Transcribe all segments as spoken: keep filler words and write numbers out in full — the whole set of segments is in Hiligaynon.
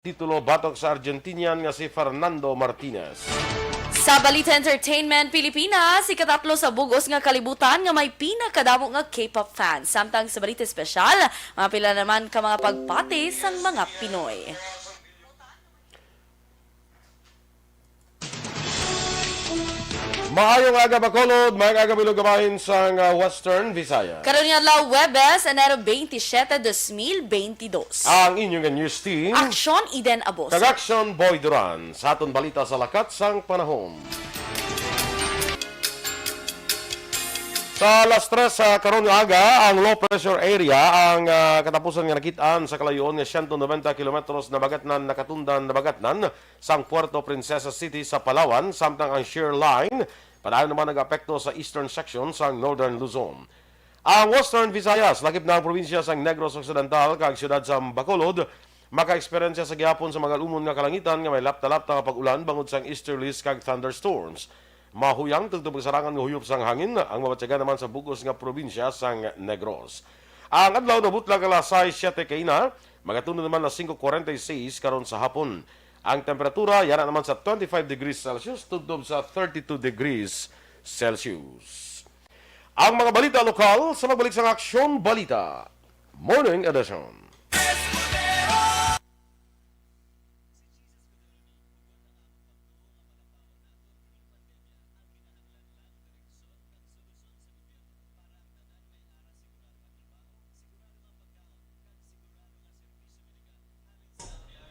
titulo batok sa Argentinian nga si Fernando Martinez. Sa Balita Entertainment Pilipinas, ikatatlo sa bug-os nga kalibutan nga may pinakadamo nga K-pop fans. Samtang sa Balita Espesyal, mapila naman ka mga pagpati sang mga Pinoy. Maayong aga, Bacolod. Maayong aga, bilog nga bahin sang, ah, Western Visayas. Karon nga adlaw, Huwebes, Enero twenty-seven, dos mil twenty-dos. Ang inyo nga news team, Aksyon Eden Abose. Kag Aksyon Boy Duran. Sa aton balita sa lakat sang panahon. Sa alas tres sa karon nga aga, ang low pressure area ang, ah, katapusan nga nakit-an sa kalayoon nga siyento noventa kilometros nabagatnan, nakatundan nabagatnan sang Puerto Princesa City sa Palawan, samtang ang shear line padayon naman nag-apekto sa eastern section sang Northern Luzon. Ang Western Visayas, lakip na ang probinsya sang Negros Occidental kag siyudad sa Bacolod, maka-eksperyensya sa gihapon sa magalumon nga kalangitan nga may lapta-lapta nga pag-ulan bangod sang easterlies kag thunderstorms. Mahuyang tungtod magsarangan nga huyop sang hangin ang mabatyagan naman sa bug-os nga probinsya sang Negros. Ang adlaw nabutlag alas sais siete kaina, magatunod naman alas singko kuwarenta y seis karon sa hapon. Ang temperatura yana naman sa twenty-five degrees Celsius tubtob sa thirty-two degrees Celsius. Ang mga balita lokal sa pagbalik sang Aksyon Balita Morning Edition.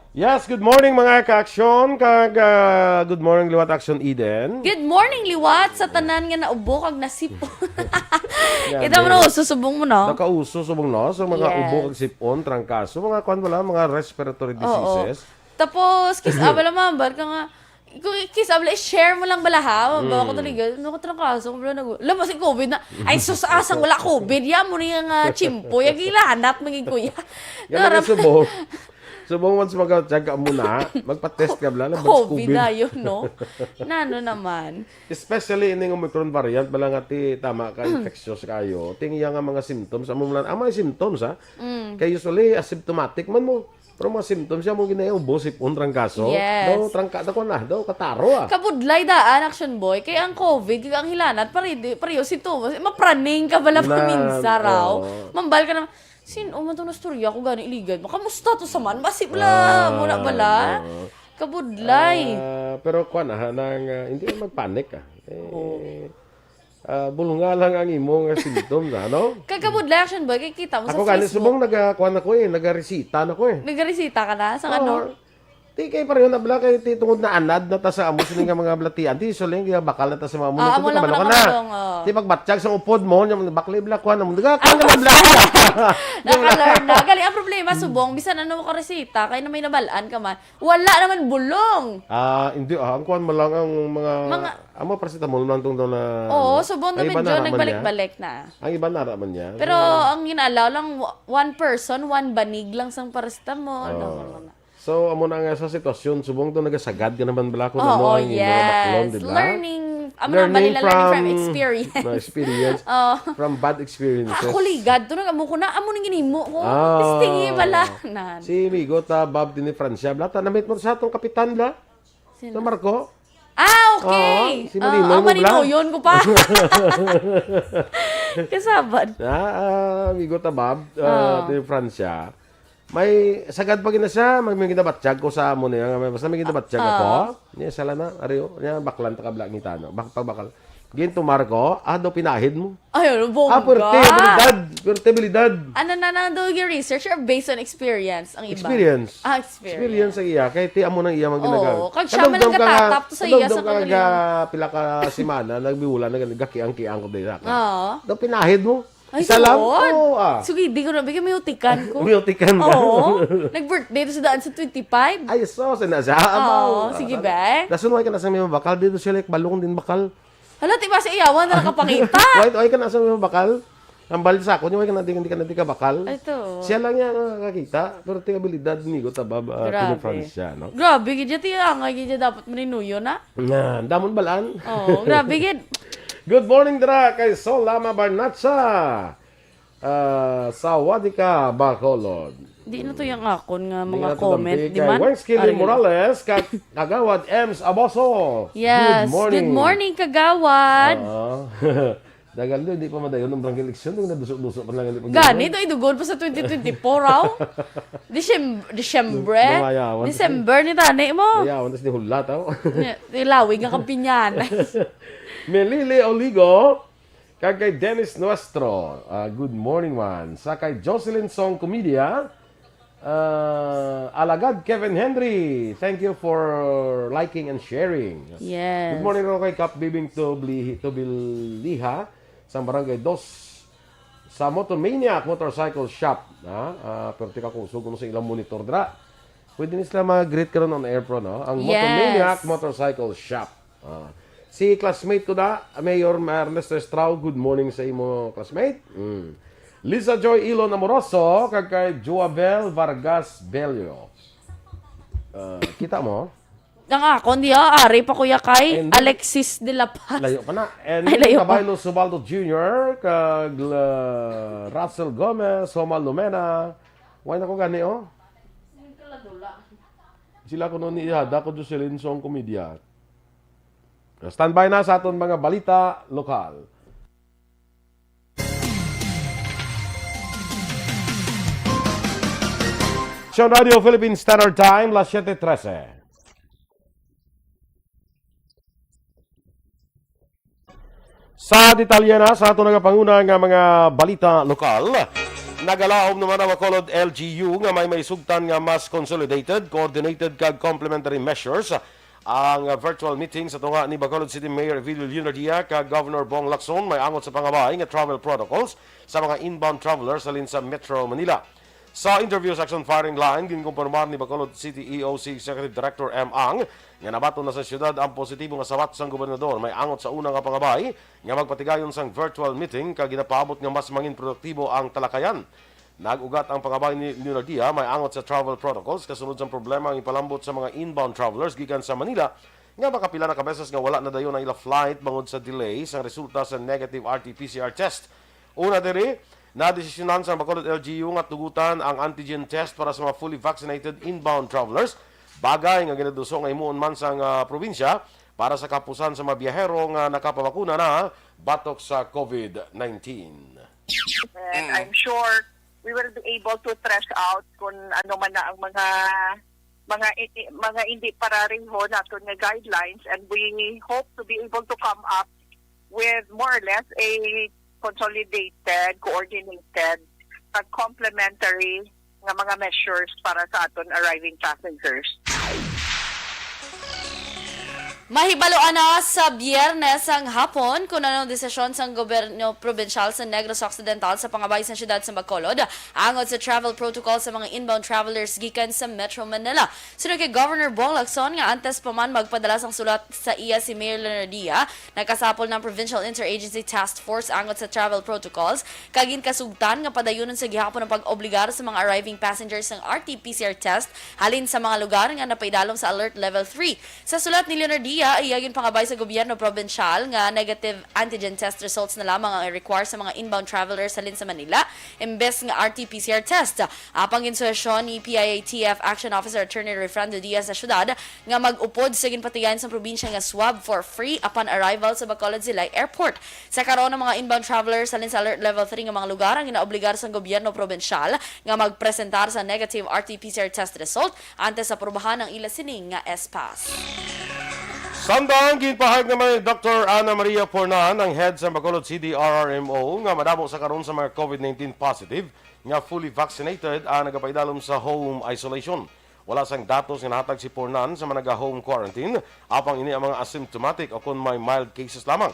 Yes, good morning, mga ka-aksyon, kag, ah, good morning liwat, Aksyon Eden. Good morning liwat sa tanan nga naubo kag nasipon. Yan, kita mo na, eh, uso subong mo, no? Nakauso subong, no? So, mga Yes. ubo kag sipon, trangkaso, mga kwan wala, mga respiratory Oo. diseases. Tapos, kis-, ah, wala, mambar ka nga, ku-, kis-, ah, wala, i-share mo lang bala, ha? Bawa ko Mm. talaga, ano ko trangkaso, wala, nag-, alam mo, si covid na, ay, sus, asang wala covid, ya mo niya nga chimpo, yung ilanat, maging kuya. Yan ang Narap- subong. Subong man sa mga tiyag ka muna, magpa-test ka, bla, na, COVID COVID. na yun, no? Nano naman? Especially ining Omicron variant, bala nga ti tama ka, Mm. infectious kayo. Ting iya nga mga symptoms, amo man, ang mga symptoms, ha? Mm. Kay usually, asymptomatic man mo. Pero mga symptoms siya, mo ginaya, ubo, sipon, trangkaso. Yes. Daw, trangka, daw, kuwan na, daw, kataro, ah. Kabudlay daan, Action Boy. Kay ang COVID, kay ang hilanat, pare, di, pareho sintomas. Mapraning ka bala Na, paminsaw. Oo. Mambal ka na, "Sin-o man tong nastorya ko gani, iligad mo? Kamusta to sa man? Basi bala, Ah, muna bala." oo. Kabudlay. Ah, pero kuwan, ah, nang, ah, hindi ka magpanik, ah. Eh, Oo. ah, bulunga lang ang imo nga symptoms, ano? Kagabudlay, Action Boy, kay kita mo sa Ako gani, Facebook. Subong naga-, kuwan ako eh, nagaresita na ko eh. Nagaresita ka na? Sa Oo. ano? Ti kay pareho na bala kay ti tungod na anad na ta sa amo sini nga mga balatian. Ti usually nga bakal na ta sa mga amo Ah, nito, amo lang kabalo na ka na. Nakabalong, oh. Ti pagbatsyag sa upod mo, nya bakli bala, kuwan na mo. Daga, kuwan na bala. Naka-learn na. Gali, ang problema, subong, bisan ano mo ka resita, kay na may nabalaan ka man, wala naman bulong. Ah, hindi, ah, ang kuwan mo lang ang mga, Mga amo, paracetamol lang tong daw na, Oo, ano. Subong Ang iba naman na dyan, naman niya. Nagbalik-balik na. Ang iba na naman niya. Pero So, ang ginalaw lang, wa-, one person, one banig lang sang paracetamol. Oo. Ano, ano, ano. So, amo na nga sa sitwasyon, subong to nagasagad ka naman bala kung Oo, ano ang mga yes. Baklon, di ba? Learning, amo na, Learning bali na learning from from experience. No, experience. Oh. From bad experiences. Ako ligad to, nag-amo ko na, amo ning ginimo ko. Ah. Testingi bala. Nan. Si Migo ta, Bob, din ni Francia, bla, ta, namit mo sa atong kapitan, bla? Sino? Sa Marco? Ah, okay. Oo, si Ah, Malinoy ah, mo, bla? Malinoyon ko pa. Kasabad. Ah, ah, Migo ta, Bob, ah, Ah. Din ni Francia. May sagad pa gina siya, may, may ginabatyag ko sa amo niya, nga may, basta may ginabatyag Ah. ako. Niya, sala na, ariyo, niya, baklan ta kabla ngita, no? Bak-, pagbakal. Gintumar ko, ah, daw pinahid mo. Ay, ano, bongga. Ah, puwerte, abilidad. Puwerte, abilidad. Ano na nang do your research or based on experience ang iba? Experience. Ah, experience. Experience ang iya. Kay ti amo nang iya man Oo, ginagamit. Kag siya man ang Kadumdum ka nga, gatatap to sa iya sa kadumdum ka nga kagalingon. Pila ka semana, nagbiwala na gani, gakiang-kiang ko dira ka. Oo. Daw pinahid mo. Ay, Isa lang? Oo, ah. Sige, di ko na, bigyan mo yung tikan ko. May utikan ka. Oo. Nag-birthday to sa daan sa twenty-five. Ay, so, sa na siya. Oo, Amaw. Sige, be. Dason, why ka na sa may bakal? Dito siya, like, balong din bakal. Hala, ti ba sa iyawan na nakapangita? Why, why ka na sa may bakal? Ang bali sa ako, why ka na, di, di ka na, di ka bakal? Ay, to. Siya lang yan ang nakakita. Pero ti abilidad ni Migo ta, Bob, ah, Grabe. Tino Francia, no? Grabe, gid ti angay, gid dapat maninuyo na. Nga, damon balaan. Oo, grabe gid. Good morning, dira kay Sol Lama Barnacha. Ah, sawadika, Bacolod. Di na to yung akon nga Di mga na to comment, tampi di kay man? Wayne Skilly Ari. Morales, ka Kagawad Ems Aboso. Yes. Good morning. Good morning, Kagawad. Ah. Dagal doon, hindi pa madayon ang barangay election, nung naduso-duso pa lang ang Gani, ito idugon pa sa twenty twenty-four, aw. Disyem- Disyembre. Namayawan. December ni tani mo. Mayawan, tas ni hulat, aw. Ilawig nga kampinyanan. Melili Oligo, kag kay Dennis Nuestro. Ah, good morning, man. Sa kay Jocelyn Song Comedia, ah, Alagad Kevin Henry, thank you for liking and sharing. Yes. Good morning ro kay Kap Bibing Tubli- Tubiliha sa Barangay Dos sa Motomaniac Motorcycle Shop. Ha? Ah, pero tika ko, usog mo sa ilang monitor dra. Pwede ni sila mag-greet karon on air, pro, no? Ang Yes. Motomaniac Motorcycle Shop. Ah. Si classmate ko da, Mayor Ernesto Estrao, good morning sa imo, classmate. Mm. Lisa Joy Ilon Amoroso, kag kay Joabel Vargas Bello. Ah, kita mo? Ang akon di ah, ari pa kuya kay And then, Alexis de la Paz. Layo pa na. And Ay, then, layo pa. Kabaylo Subaldo Junior, kag uh, Russell Gomez, Homa Lumena. Why na ko gani, oh? Sila ko noon ni Ihada ko Jocelyn Song Comedia. Standby na sa aton mga balita lokal. Action Radio Philippine Standard Time, las siete trese. Sa detalye na sa ato nagapanguna nga mga balita lokal, nagalaom naman ang Bacolod L G U nga may maisugtan nga mas consolidated, coordinated kag complementary measures. Ang virtual meeting sa tunga ni Bacolod City Mayor Evilio Leonardia kag Governor Bong Lacson may angot sa pangabay nga travel protocols sa mga inbound travelers halin sa Metro Manila. Sa interview sa Action Firing Line, ginkumpirmar ni Bacolod City E O C Executive Director M. Ang nga nabaton na sa siyudad ang positibo nga sabat sang gobernador may angot sa una nga pangabay nga magpatigayon sang virtual meeting kag ginapaabot nga mas mangin produktibo ang talakayan. Nag-ugat ang pangabay ni Leonardia may angot sa travel protocols kasunod sang problema ang ipalambot sa mga inbound travelers gikan sa Manila nga makapila na ka beses nga wala nadayon ang ila flight bangod sa delay sang resulta sa negative R T P C R test. Una diri, nadesisyonan sang Bacolod L G U nga tugutan ang antigen test para sa mga fully vaccinated inbound travelers, bagay nga ginaduso nga himuon man sang, ah, probinsya para sa kapusan sa mga biyahero nga nakapabakuna na batok sa COVID nineteen. And I'm sure we will be able to trace out kung ano man na ang mga mga i- i- mga hindi parareho naton nga guidelines, and we hope to be able to come up with more or less a consolidated, coordinated, kag complementary nga mga measures para sa aton arriving passengers. Mahibaloan na sa Biyernes ang hapon kung ano ang desisyon sang gobyerno probinsyal sa Negros Occidental sa pangabay sa siyudad sa Bacolod angot sa travel protocol sa mga inbound travelers gikan sa Metro Manila. Suno kay Governor Bong Lacson nga antes pa man magpadala sang sulat sa iya si Mayor Leonardia, nakasapol na ang Provincial Interagency Task Force angot sa travel protocols kag ginkasugtan nga padayunon sa gihapon ang pag-obligar sa mga arriving passengers sang R T P C R test halin sa mga lugar nga napaidalom sa Alert Level three. Sa sulat ni Leonardia, iya ginpangabay sa gobyerno probinsyal nga negative antigen test results na lamang ang i-require sa mga inbound travelers halin sa Manila, imbes nga R T P C R test. Apang ginsuhesyon ni P I A T F Action Officer Attorney Refrando Diaz sa syudad nga mag-upod sa ginpatigayon sa probinsya nga swab for free upon arrival sa Bacolod Silay Airport. Sa karon, ang mga inbound travelers halin sa Alert Level three nga mga lugar ang ginaobligar sang gobyerno probinsyal nga magpresentar sa negative R T P C R test result antes sa aprobahan ang ila sining nga S-Pass. Samtang ginpahayag naman ni Doktor Ana Maria Pornan, ang head sa Bacolod City R R M O, nga madamo sa karon sa mga COVID nineteen positive nga fully vaccinated ang nagapaidalom sa home isolation. Wala sang datos nga nahatag si Pornan sa mga naga-home quarantine, apang ini ang mga asymptomatic o kon may mild cases lamang.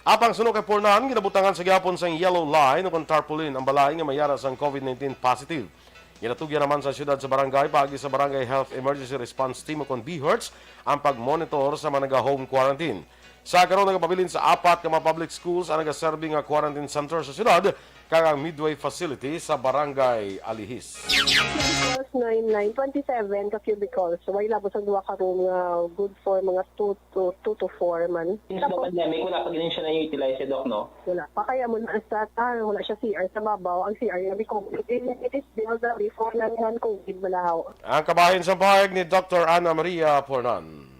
Apang suno kay Pornan, ginabutangan sa gihapon sang yellow line o kon tarpaulin ang balay nga may ara sang COVID nineteen positive. Ginatugyan naman sa siyudad sa barangay paagi sa Barangay Health Emergency Response Team o kon BHERTs ang pagmonitor sa mga naga-home quarantine. Sa karon, nagapabilin sa apat ka mga public schools ang nagaserbi nga quarantine center sa siyudad, kag ang Midway facility sa Barangay Alihis. Nine nine twenty-seven ka cubicles. Way labot ang duha ka room nga good for mga two to two to four man. Since the pandemic, wala pa gid siya na-utilize, eh, Doc, no? Wala pa kaya mo na sa ah, wala siya C R sa babaw. Ang C R nga may COVID. It is built before na nga COVID malahaw. Ang kabahin sa pahayag ni Doctor Ana Maria Pornan.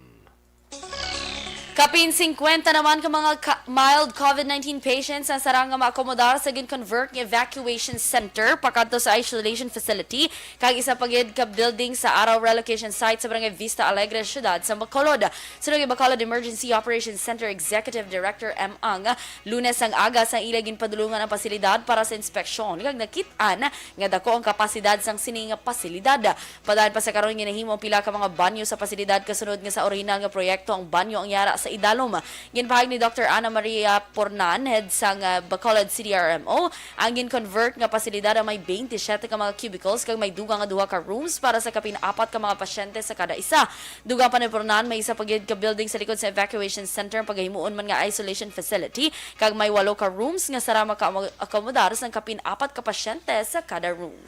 Kapin singkwenta naman ka mga ka- mild COVID nineteen patients ang sarang nga maakomodar sa gin-convert nga evacuation center pakadto sa isolation facility kag isa pa gid ka building sa Araw Relocation Site sa Barangay Vista Alegre, siyudad sa Bacolod. Suno kay Bacolod Emergency Operations Center Executive Director M. Ang, Lunes ang aga sang ila ginpadulungan ang pasilidad para sa inspeksyon kag nakit-an nga dako ang kapasidad sang sini nga pasilidad. Padayon pa sa karon, ginahimo ang pila ka mga banyo sa pasilidad kasunod nga sa orihinal nga proyekto ang banyo ang yara sa idalom. Ginpahayag ni Doctor Ana Maria Pornan, head sang ah, Bacolod C D R M O, ang gin-convert nga pasilidad ang may twenty-seven ka mga cubicles kag may dugang nga duha ka rooms para sa kapin apat ka mga pasyente sa kada isa. Dugang pa ni Pornan, may isa pa gid ka building sa likod sa evacuation center ang pagahimuon man nga isolation facility kag may walo ka rooms nga sara makaakomodar sang kapin apat ka pasyente sa kada room.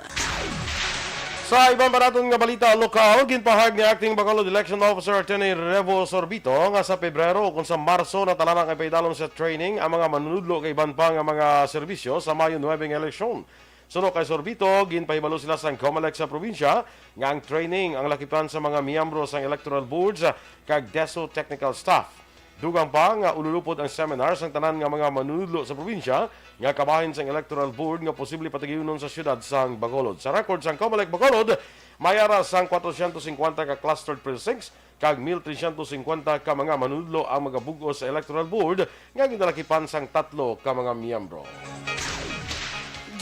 Sa iban pa naton nga balita lokal, ginpahayag ni Acting Bacolod Election Officer Attorney Revo Sorbito nga sa Pebrero ukon sa Marso natalanak nga ipaidalom sa training ang mga manunudlo kag iban pa nga mga serbisyo sa Mayo nuebe nga eleksyon. Suno kay Sorbito, ginpahibalo sila sang Comelec sa probinsya nga ang training ang lakipan sa mga miyembro sang electoral boards kag DESO technical staff. Dugang pa nga ululupod ang seminar sang tanan nga mga manunudlo sa probinsya nga kabahin sang electoral board nga posible pataguyunon sa siyudad sang Bacolod. Sa record sang Comelec Bacolod, may ara sang kwatrocientos singkwenta ka clustered precincts kag mil trescientos singkwenta ka mga manunudlo ang magabug-os sa electoral board nga ginalakipan sang tatlo ka mga miyembro.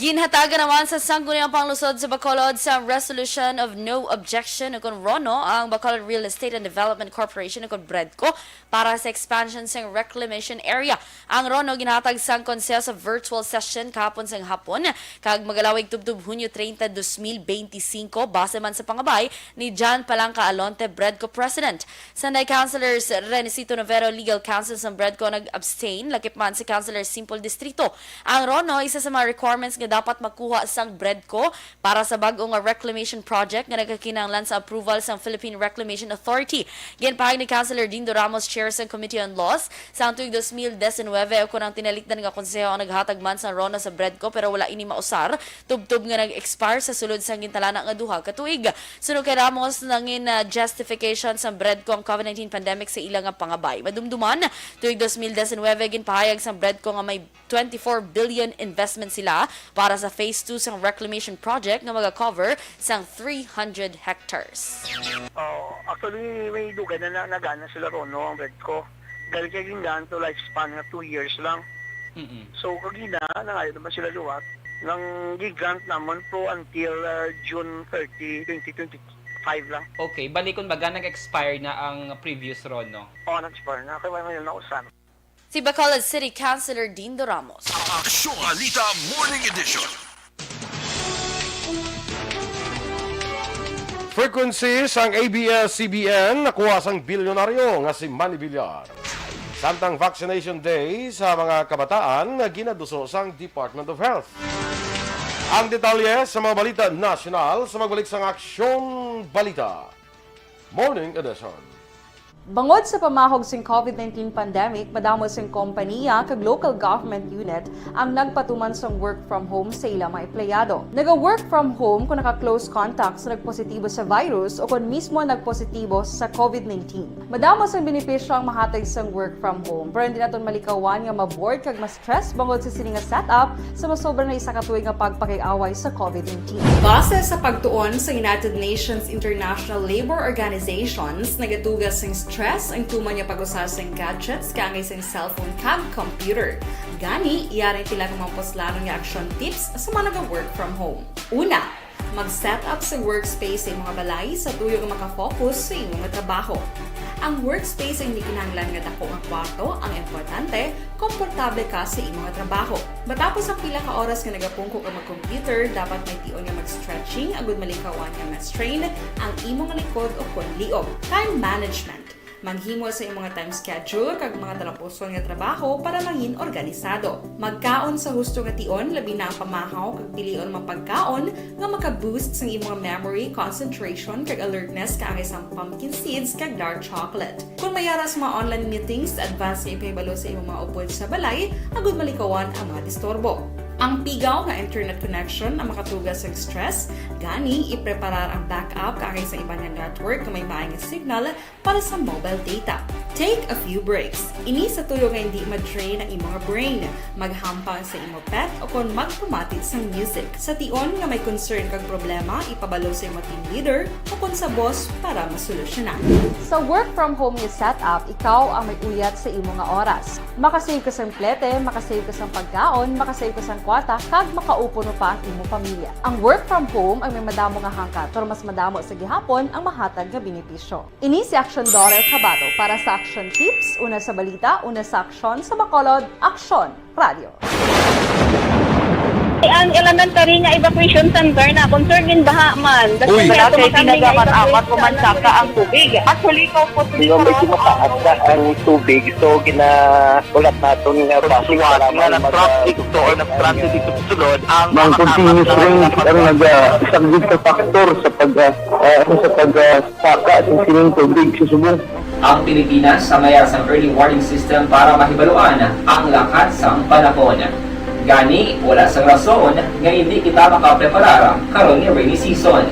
Ginhatagan naman sa Sangguniang Panglusod sa Bacolod sa Resolution of No Objection ukon RONO ang Bacolod Real Estate and Development Corporation ukon BREDCO para sa expansion sang reclamation area. Ang RONO ginhatag sang konseho sa virtual session kahapon sang hapon kag magalawig tubtob Hunyo treinta, dos mil beintisinko, base man sa pangabay ni John Palanca Alonte, BREDCO President. Sanday Councilors Renesito Novero, legal counsel sang BREDCO, nag-abstain, lakip man si Councilor Simple Distrito. Ang RONO isa sa mga requirements nga dapat makuha sang BREDCO para sa bag-o nga reclamation project nga nagakinahanglan sa approval sang Philippine Reclamation Authority. Ginpahayag ni Councilor Dindo Ramos, chair sang Committee on Laws, sang tuig dos mil diecinuebe, ukon ang tinalikdan nga konseho ang naghatag man sang RONO sa BREDCO pero wala ini mausar, tubtob nga nag-expire sa sulod sang gintalana nga duha ka tuig. Suno kay Ramos, nangin ah, justification sang BREDCO ang COVID nineteen pandemic sa ila nga pangabay. Madumduman, tuig dos mil diecinuebe, ginpahayag sang BREDCO nga may twenty-four billion investment sila para sa phase two sang reclamation project nga maga-cover sang three hundred hectares. Oh, actually, may dugay na, na nagana sila ron, no, ang BREDCO. Dahil kay gingan to lifespan nga two years lang. Mm-mm. So, kagina, nangayo naman sila liwat. Nang gi-grant naman to until uh, June thirty, twenty twenty-five lang. Okay, bali kun baga nag-expire na ang previous RONO. Oh, nag-expire na. Kaya wala na nausan. Si Bacolod City Councilor Dindo Ramos. Aksyon Balita Morning Edition. Frequency sang A B S C B N nakuha sang bilyonaryo nga si Manny Villar. Samtang Vaccination Day sa mga kabataan nga ginaduso sang Department of Health. Ang detalye sa mga balita nasyonal sa magbalik sang Aksyon Balita Morning Edition. Bangod sa pamahog sing COVID nineteen pandemic, madamo sing kompaniya kag local government unit ang nagpatuman sang work from home sa ila mga empleyado. Naga-work from home kon naka-close contact sa nagpositibo sa virus o kon mismo nagpositibo sa COVID nineteen. Madamo sang benepisyo ang mahatag sang work from home, pero hindi naton malikawan nga ma-bored kag ma-stress bangod sa sini nga setup sa masobra na isa ka tuig nga pagpakig-away sa COVID nineteen. Base sa pagtuon sa United Nations International Labour Organizations, nagatuga sing stress ang tuman nga pag-usa sing gadgets kaangay sing cellphone kag computer. Gani, yari ang pila ka mga puslanon nga action tips sa mga naga-work from home. Una, mag-set up sa workspace sa imong balay sa tuyo nga makafocus sa imong trabaho. Ang workspace ang hindi kinahanglan nga dako nga kwarto, ang importante, komportable ka sa imong trabaho. Matapos ang pila ka oras nga nagapungko ka mag-computer, dapat may tion nga mag-stretching agud malikawan nga ma-strain ang imong likod o kon liog. Time management. Maghimo sa imong time schedule kag mga talapuson nga trabaho para mangin organisado. Magkaon sa husto nga tion, labi na ang pamahaw kag pilion mga pagkaon nga maka-boost sang imong memory, concentration, kag alertness kaangay sang pumpkin seeds kag dark chocolate. Kung may ara sa mga online meetings, advance nga ipahibalo sa imong mga upod sa balay agud malikawan ang mga disturbo. Ang pigaw nga internet connection ang makatuga sa stress, gani ipreparar ang backup kaangay sa iban nga network nga may maay nga signal para sa mobile data. Take a few breaks. Ini sa tuyo nga hindi ma-drain ang imong brain. Maghampang sa imo pet o kon magpamati sang music. Sa tion nga may concern kag problema, ipabalo sa imo team leader o kon sa boss para masolusyonan. Sa work from home nga setup, ikaw ang may uyat sa imo nga oras. Makasave ka sang plete, makasave ka sang pagkaon, makasave ka sang kwarta, kag makaupo pa ang imo pamilya. Ang work from home ang may madamo nga hangkat, pero mas madamo sa gihapon ang mahatag nga benepisyo. Ini si Action Daughter Kabato para sa Action Tips, una sa balita, una sa aksyon, sa Bacolod, Action Radio. Ang elementary nga evacuation center na concern in baha man. Uy. Wala kay ginagamit-amat o mansaka ang tubig. Actually, ikaw po, Hindi, medyo mataas na ang tubig. So, ginahulat naton nga base para Nga mag- nag-traffic to or nag-traffic to sulod ang Ang mga continuous kasama rain ang naga-, isang big factor sa pag, ah, ah, sa pag, ah, saka sa sining tubig sa subong. Ang Pilipinas ang may sang early warning system para mahibaluan ang lakat sang panahon. Gani, wala sang rason nga hindi kita makapreparar karon nga rainy season.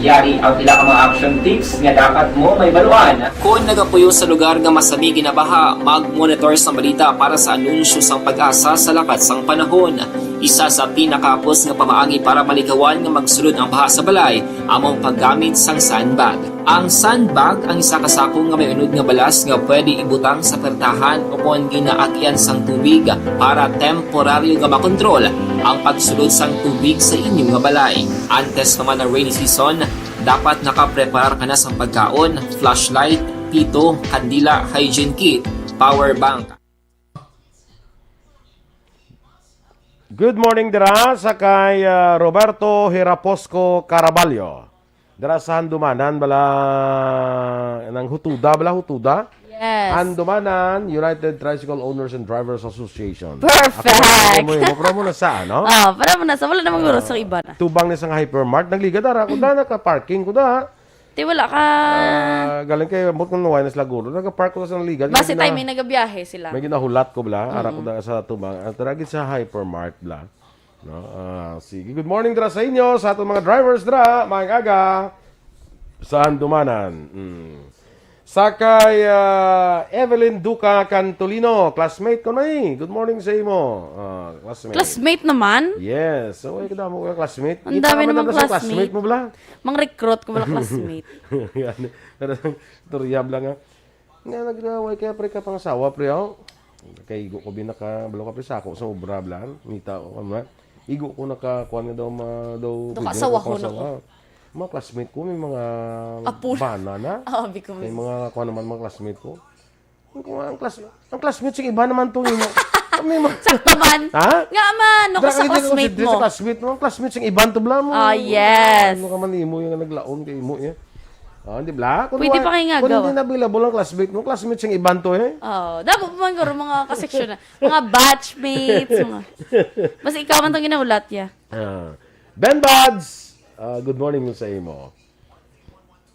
Yari ang pila ka mga action tips nga dapat mo mahibaluan. Kon nagapuyo sa lugar nga masami ginabaha, mag-monitor sa balita para sa anunsyo sang PAGASA sa lakat sang panahon. Isa sa pinakahapos nga pamaagi para malikawan nga magsulod ang baha sa balay amo ang paggamit sang sandbag. Ang sandbag ang isa ka sako nga may unod nga balas nga pwede ibutang sa pertahan o kon ginaagyan sang tubig para temporaryo nga makontrol ang pagsulod sang tubig sa inyo nga balay. Antes naman ang rainy season, dapat nakapreparar ka na sang pagkaon, flashlight, pito, kandila, hygiene kit, power bank. Good morning dira sa kay, ah, Roberto Hiraposco Caraballo. Dira sa Handumanan bala, nang Hutuda bala, Hutuda? Yes. Handumanan United Tricycle Owners and Drivers Association. Perfect. Ako na mo, mo, mo na sa, ano? Ah, para mo na sa, wala namang guro sa iba na. Tubang ni sang hypermart, nagligad ara ko da, naka-parking ko da. Ti wala ka. Ah, galing kay ambot kung nuway na sila guro. Nagapark ko sa naligan. Basi May gina-, time may nagabiyahe sila. May ginahulat ko bala. Ara ko Mm. da sa tubang. Ang taragit sa hypermart bala. No? Ah, sige. Good morning dira sa inyo, sa atong mga drivers dira. Maayong aga. Sa Handumanan. Mm. Sa kay, ah, Evelyn Duca Cantolino, classmate ko na eh. Good morning sa imo. Ah, classmate. Classmate naman? Yes. So, ay, kadamo ka classmate. Ang Kita dami ka man namang na sa classmate. Classmate mo bala? Mang recruit ko bala classmate. Yan. Pero, turyab lang, ah. Nga, nagraway kaya, pre, ka pangasawa, pre, oh. Kay igo ko binaka, balo ka, pre, sako sa obra, blan. Mita, oh, ano, igo ko naka, kuwan nga daw, ma, daw, Daw pwede na kasawahon kapangasawa. Ako. Mga classmate ko, may mga Apo. Bana na. Ah, abi ko, May miss. Mga, kuwan naman, mga classmate ko. Ang, ang class-, ang classmate, sing iba naman tong imo. May mga Sakto man. Ha? Nga man, no, Dra-, sa hindi ko classmate consider mo. Sa classmate mo. Ang classmate, sing iban to, bla mo. Ah, yes. Ano ka man, imo yung naglaom kay imo, eh. Ah, di bla? Kung Pwede wa-, pa kayo nga kung gawa. Hindi na available ang classmate mo, classmate, sing iban to, eh. Oh, dapat man guro mga kaseksyon na. Mga batchmates, mga. Mas ikaw man tong ginahulat, ya. Ah. Ben Buds, ah, good morning sa imo.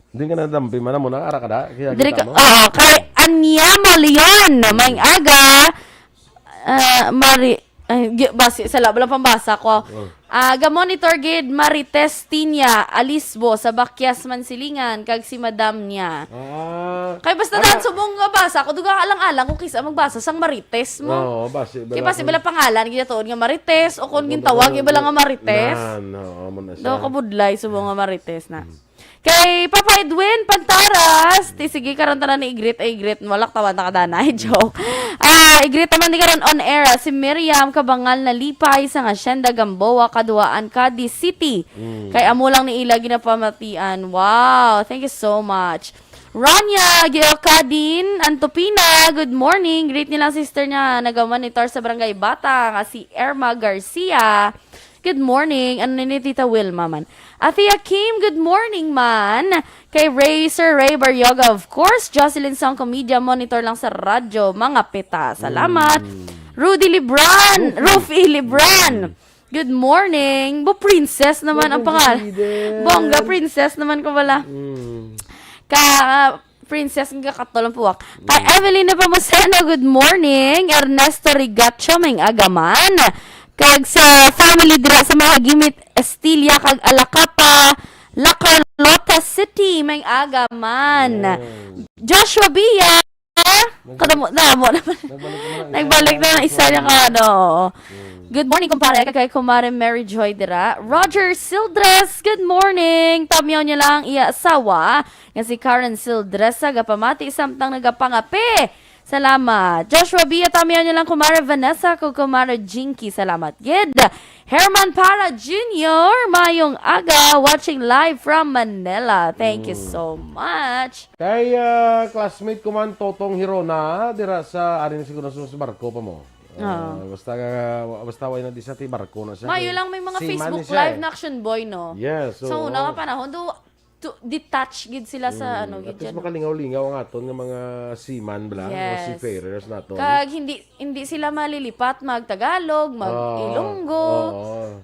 Hindi nga nadampi man mo na, ara ka da? Kaya Diri kita ka, mo? Oo, kay Anya Malion, maayong aga. Ah, Mari-, ay, gi-, basi, sala, wala pambasa ko. Oh. Ah, ga-monitor gid, Marites Tinya Alisbo, sa Bakyas, Mansilingan, kag si madam niya. Ah. Kay basta Ano? Dan subong nga basa, ko duga alang-alang kung kisa magbasa sang Marites mo. Oo, basi, Kay bala basi ko. Bala pangalan, gid tuon nga Marites, o kung Kung gintawag, gintawag, ibala nga Marites. Nan, oo, mo na siya. Do, kabudlay, subong nga Marites na. Hmm. Kay Papa Edwin Pantaras, ti sige karon tanan ni i-greet, ay i-greet, wala ka tawan ta kadanay, joke. Ah, i-greet naman ni karon on air, ah, si Miriam Kabangal Nalipay sa Hacienda Gamboa, Kaduaan, Cadiz City. Mm. Kay amo lang ni ila ginapamatian. Wow, thank you so much. Rania Geocadin Antopina, good morning. Greet nilang sister niya, naga-monitor sa Barangay Bata, nga si Irma Garcia. Good morning. Ano ni Tita Wilma man? Athea Kim, good morning man. Kay Ray, Sir Ray Baryoga, of course. Jocelyn Song Comedia, monitor lang sa radyo. Mga pita. Salamat. Mm. Rudy Libran. Rufi. Rufi Libran. Mm. Good morning. Bo, princess naman ang pangalan. Bongga, princess naman ko pala. Mm. Ka, Princess nga katol ang puwak. Kay Evelyn Nepomuceno, good morning. Ernesto Rigacho, may agaman. Kag sa family dira sa mga Gimit, Estilia, kag Alacapa, La Carlota City, may agaman. Joshua Bia, kadamo, damo naman. Nagbalik na isa niya ka, ano. Good morning, kumpare. Kag kay Kumare Mary Joy dira. Roger Sildres, good morning. Tamyaw niya lang iya asawa nga si Karen Sildres sa gapamati samtang nagapangape. Salamat. Joshua Bia, tamyaw niya lang, Kumare Vanessa, kag Kumare Jinky. Salamat gid. Herman Para Junior, mayong aga, watching live from Manila. Thank you so much. Kay, ah, classmate ko man, Totong Hirona, dira sa, ari na siguro sa barko pa mo. Ah, basta, basta way na di sa ti barko na siya. Mayo lang may mga Facebook Live na action boy, no? Yes, so, una nga panahon, do, to, detach gid sila sa, ano, gid dyan, no? At least makalingaw-lingaw ang aton nga mga seaman, bla, mga seafarers nato. Kag hindi, hindi sila malilipat mag-Tagalog, mag-Ilonggo.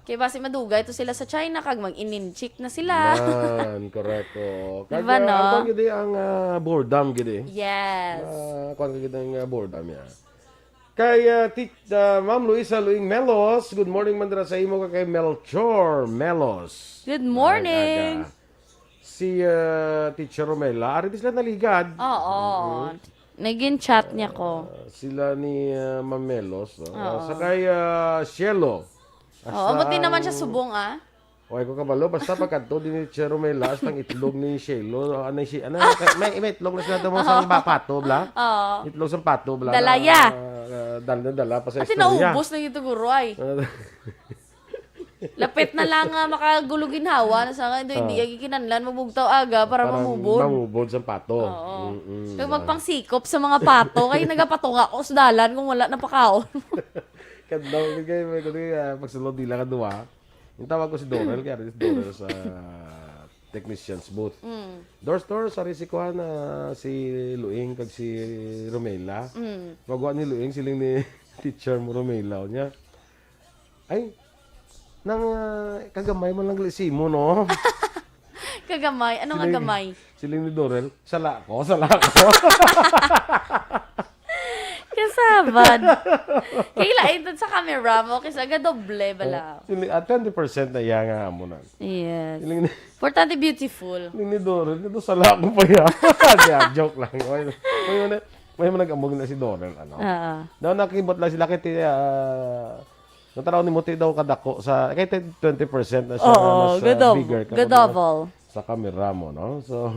Kay basi madugay to sila sa China, kag mag-ininchik na sila. Man, correct, oo. Diba, no? Kag, ah, ang kuwan gid ang, ah, boredom gid. Yes. Ah, kuwan gid ang, ah, boredom, yeah. Kay, ah, ti-, ah, Ma'am Luisa Luing Melos, good morning man dira sa imo, kag kay Melchor Melos. Good morning. Ay, aga. Si, ah, Teacher Romela, ari di sila naligad. Oo. Naging chat niya ko. Ah, sila ni, ah, Ma'am Melos, no? Oo. Sa kay, ah, Shelo. Oo, buti naman siya subong, ah. Way ko kabalo, basta pagkadto din ni Teacher Romela, hasta ang itlog ni Shelo, ano, si, ano, may, may itlog na sila doon sa ba-, pato, bla? Oo. Itlog sa pato, bla, dalaya. Na, ah, dal-, na dala pa sa istorya. Ati naubos na yung tuguro, ay. Lapit na lang nga makagulo ginhawa na sa nga, hindi, hindi yung kinanlan, mabugtaw aga para mamubod. Mamubod sa pato. Oo. Mm-mm. Kag magpangsikop sa mga pato, kay nagapatunga ko sa dalan kung wala na pakaon. Kadlaw, kay, kay, kay, ah, pagsulod nila kadua. Yung tawag ko si Dorel, kaya si Dorel sa technician's booth. Mm. Dors, Dors, ari si kuan, ah, si Luing kag si Romela. Mm. Pagwa ni Luing, siling ni teacher mo, Romela, niya. Ay, nang, ah, kagamay man lang gali si imo, no? Kagamay? Ano nga gamay? Siling ni Dorel, "Sala ko, sala ko." Kasabad. Kay lain dun sa camera mo, kay sa gadoble bala. Oh, sili-, ah, twenty percent na iya nga amo na. Yes. Siling ni, importante beautiful. Siling ni Dorel, "Ito, sala ko pa yan." Di, ah, joke lang. May, may, may, may nag-amog na si Dorel, ano? Oo. Daw nakibot lang sila kay ti-, ah, natanaw ni mo, ti daw kadako sa, kay ti-, twenty percent na siya, oo, mas, ah, gadob-, bigger ka gadoble sa camera mo, no? So,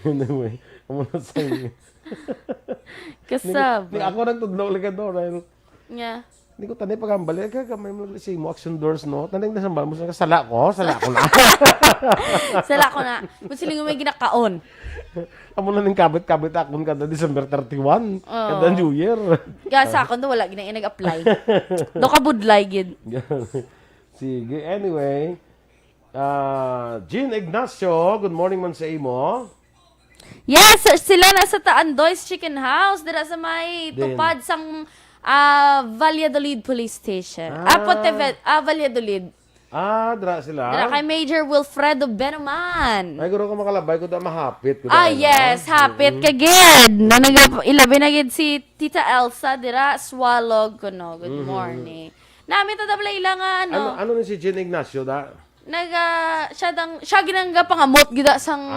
anyway, amo na sa Kasabot. Ni, ni ako nagtudlo ulit ka, Dorel. Nga. Hindi ko tanay pagambali. Kaya gamay mo lang si mo, action doors, no? Tanay na sa mo, sala ko, sala ko na. Sala ko na. Kung sila nga may ginakaon. Amo na ning kabit-kabit akon kada December thirty-one, oo, kada New Year. Kaya sa akon, do, wala gina nag-apply. Do kabudlay gid. Sige, anyway. Ah, Jean Ignacio, good morning man sa imo. Yes, sila na sa Taandoy's Chicken House, dira sa may tupad sang, ah, Valladolid Police Station. Ah, Pontevedra, ah, Valladolid. Ah, dira sila? Dira kay Major Wilfredo Benuman. Ay, guro ko makalabay ko, da mahapit ko. Ah, yes, hapit ka gid. Na nag-, ilabi na gid si Tita Elsa, dira, Swalog ko, no. Good morning. Nami ta dabla ila nga, ano. Ano, ano ni si Jean Ignacio, da? Naga, siya dang, siya ginangga pangamot gida sang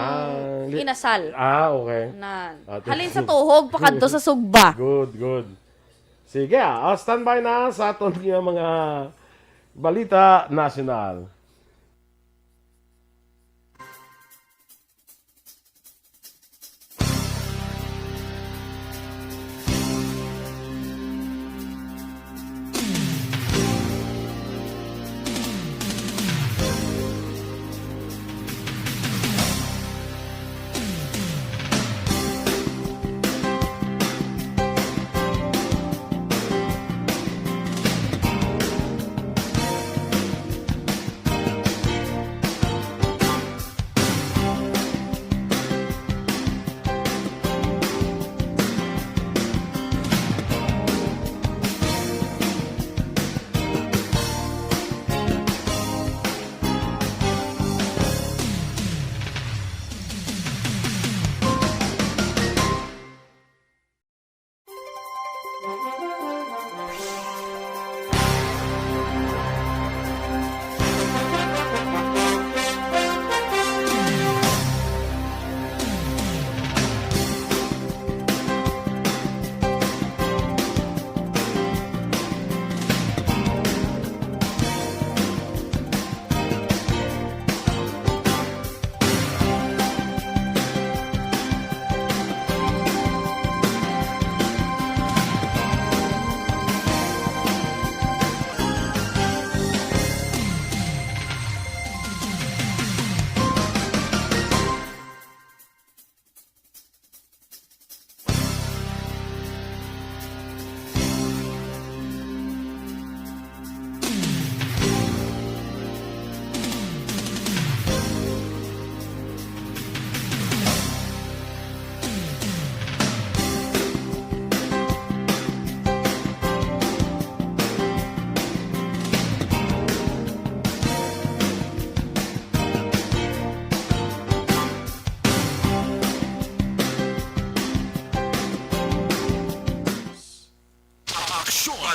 inasal. Ah, okay. Nan. Ah, halin sa tuhog, pakadto sa sugba. Good, good. Sige, ah, ah, standby na sa aton nga mga balita nasyonal.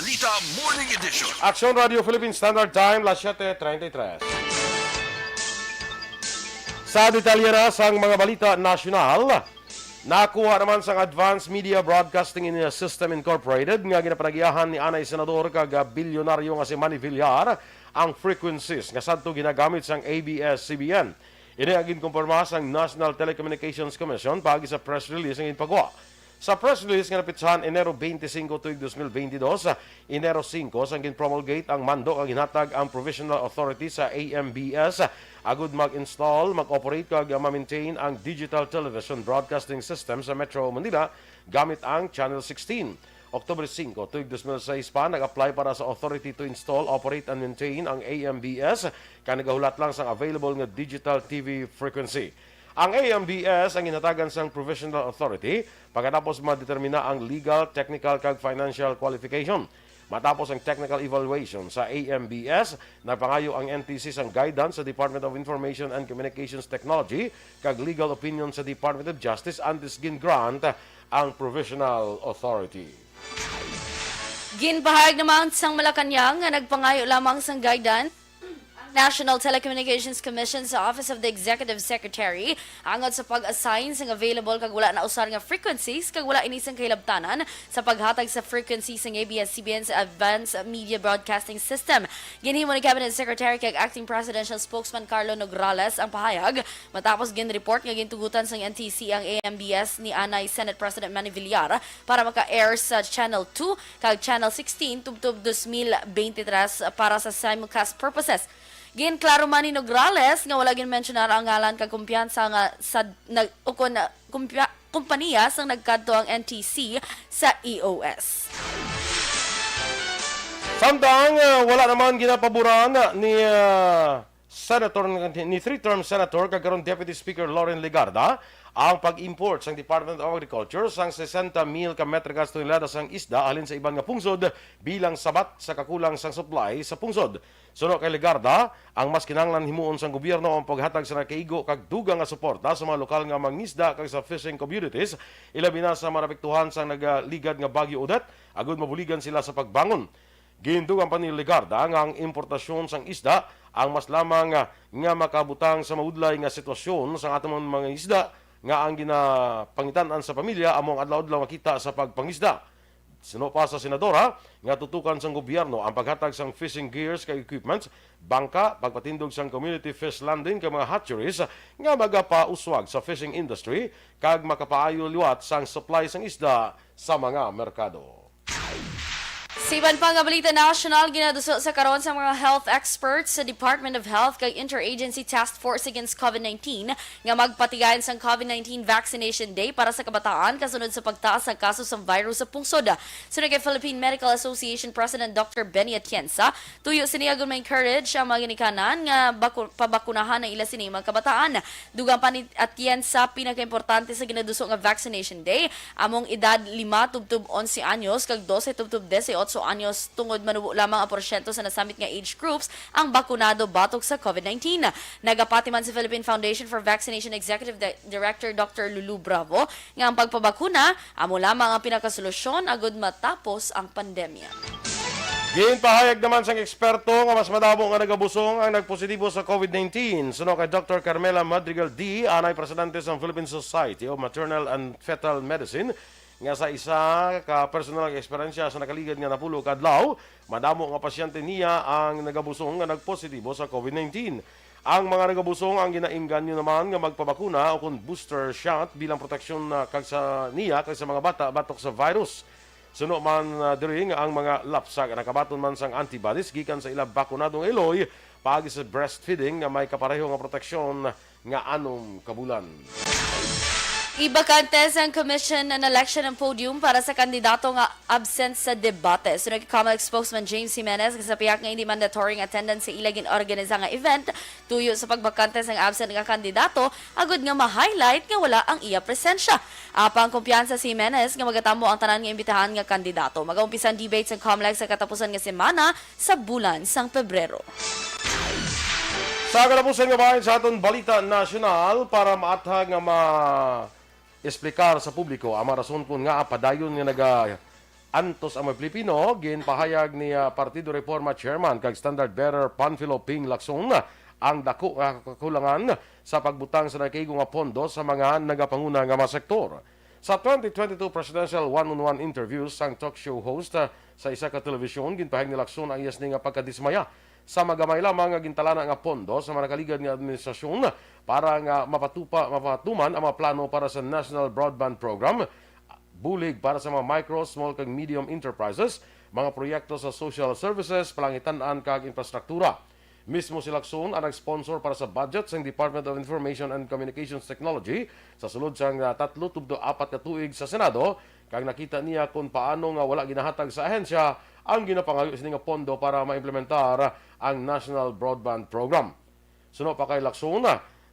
Balita Morning Edition. Aksyon Radio Philippine Standard Time, las siete treinta y tres. Sa detalye na sang mga balita nasyonal, nakuha naman sang Advanced Media Broadcasting in System Incorporated nga ginapanagiahan ni anay senador kag bilyonaryo nga si Manny Villar ang frequencies nga sadto ginagamit sang A B S C B N. Ini ang ginkumpirma sang National Telecommunications Commission paagi sa press release nga ginpagwa. Sa press release nga napitsahan Enero twenty-five tuig twenty twenty-two, Enero singko sang ginpromulgate ang mando nga ginhatag ang provisional authority sa A M B S agud mag-install, mag-operate kag ma-maintain ang digital television broadcasting system sa Metro Manila gamit ang Channel sixteen. October singko tuig twenty-six pa nag-apply para sa authority to install, operate and maintain ang A M B S kag nagahulat lang sang available nga digital T V frequency. Ang A M B S ang ginhatagan sang provisional authority pagkatapos madetermina ang legal, technical, kag financial qualification. Matapos ang technical evaluation sa A M B S, nagpangayo ang N T C sang guidance sa Department of Information and Communications Technology kag legal opinion sa Department of Justice antes gin-grant ang provisional authority. Ginpahayag naman sang Malacañang nga nagpangayo lamang sang guidance ang National Telecommunications Commission sa Office of the Executive Secretary angot sa pag-assign sang available kag wala nausar nga frequencies kag wala ini sang kahilabtanan sa paghatag sa frequency sang A B S C B N sa Advanced Media Broadcasting System. Ginhimo ni Cabinet Secretary kag Acting Presidential Spokesman Carlo Nograles ang pahayag matapos ginreport nga gintugutan sang N T C ang A M B S ni anay Senate President Manny Villar para maka-air sa Channel two kag Channel sixteen tubtob dos mil beintitres para sa simulcast purposes. Ginklaro man ni Nograles nga wala ginmensyonar ang ngalan kag kumpiyansa nga sa nag ukon kumpya, kumpaniya sang nagkadto ang N T C sa E O S. Samtang ah, wala naman ginapaboran ni ah, Senator ni three-term Senator kag karon Deputy Speaker Loren Legarda ang pag-import sang Department of Agriculture sang sesenta mil ka metrika tonelada sang isda halin sa iban nga pungsod bilang sabat sa kakulang sang supply sa pungsod. Suno kay Legarda, ang mas kinahanglan himuon sang gobyerno ang paghatag sa nakaigo kag dugang nga suporta sa mga lokal nga mangisda kag sa fishing communities, ilabi na sa marapektuhan sang nagaligad nga Bagyo Odette, agud mabuligan sila sa pagbangon. Gindugang pa ni Legarda nga ang importasyon sang isda ang mas lamang nga makabutang sa maudlay nga sitwasyon sang aton mga isda nga ang ginapangitan-an sa pamilya amo ang adlaw-adlaw makita sa pagpangisda. Suno pa sa senadora nga tutukan sang gobyerno ang paghatag sang fishing gears kag equipments, bangka, pagpatindog sang community fish landing kag mga hatcheries nga magapauswag sa fishing industry kag makapaayo liwat sang supply sang isda sa mga merkado. Sa iban pa nga balita nasyonal, ginaduso sa karon sa mga health experts sa Department of Health kag Interagency Task Force Against COVID nineteen nga magpatigayon sang COVID nineteen Vaccination Day para sa kabataan kasunod sa pagtaas sa kaso sang virus sa pungsod. Suno kay Philippine Medical Association President Doctor Benny Atienza, tuyo sini agud ma-encourage ang mga ginikanan nga baku- pabakunahan ang ila sini mga kabataan. Dugang pa ni Atienza, pinakaimportante sa ginaduso nga Vaccination Day among edad lima tubtob onse anyos kag dose tubtob dese otso anyos, tungod manubo lamang ang porsyento sa nasamit nga age groups ang bakunado batok sa COVID nineteen. Nagapati man si Philippine Foundation for Vaccination Executive Di- Director Doctor Lulu Bravo nga ang pagpabakuna amo lamang ang pinakasolusyon agud matapos ang pandemya. Ginpahayag naman sang eksperto nga mas madamo nga nagabusong ang nagpositibo sa COVID nineteen. Suno kay Doctor Carmela Madrigal D, anay presidente sang Philippine Society of Maternal and Fetal Medicine, nga sa isa ka personal nga eksperyensya sa nakaligad nga napulo ka adlaw, madamo nga pasyente niya ang nagabusong nga nagpositibo sa COVID nineteen. Ang mga nagabusong ang ginainganyo naman nga magpabakuna o kon booster shot bilang proteksyon na kag sa niya kag sa mga bata batok sa virus. Suno man ah, diri nga ang mga lapsag nakabaton man sang antibodies gikan sa ila bakunadong iloy paagi sa breastfeeding nga may kapareho nga proteksyon nga anom ka bulan. Ibakante sang Commission on Election ang podium para sa kandidato nga absent sa debate. Suno kay COMELEC spokesman James Jimenez, sa pihak nga hindi mandatory nga attendance sa ila gin-organisa nga event, tuyo sa pagbakante sang absent nga kandidato, agud nga ma-highlight nga wala ang iya presensya. Apang kumpiyansa si Jimenez nga magatambo ang tanan nga imbitahan nga kandidato. Magaumpisa ang debate sang COMELEC sa katapusan nga semana sa bulan sang Pebrero. Sa katapusan nga bahin sa aton balita nasyonal, para maathag nga ma-explicar sa publiko ang mga rason kon ngaa padayon nga naga Antos ang mga Pilipino, ginpahayag ni, ah, Partido Reforma Chairman kag Standard Bearer Panfilo Ping Lacson ang dako nga kakulangan sa pagbutang sa nakaigo nga pondo sa mga nagapanguna nga mga sektor. Sa twenty twenty-two presidential one-on-one interviews sang talk show host, ah, sa isa ka telebisyon, ginpahayag ni Lacson ang iya sini nga pagkadismaya sa magamay lamang nga gintalana nga pondo sa mga nakaligad nga administrasyon para nga mapatupa, mapatuman ang mga plano para sa National Broadband Program, bulig para sa mga micro, small kag medium enterprises, mga proyekto sa social services, palangitan-an kag infrastruktura. Mismo si Lacson ang nag-sponsor para sa budget sang Department of Information and Communications Technology sa sulod sang, ah, tatlo tubto apat ka tuig sa Senado, kag nakita niya kon paano nga wala ginahatag sa ahensya ang ginapangayo sini nga pondo para maimplementar ang National Broadband Program. Suno pa kay Lacson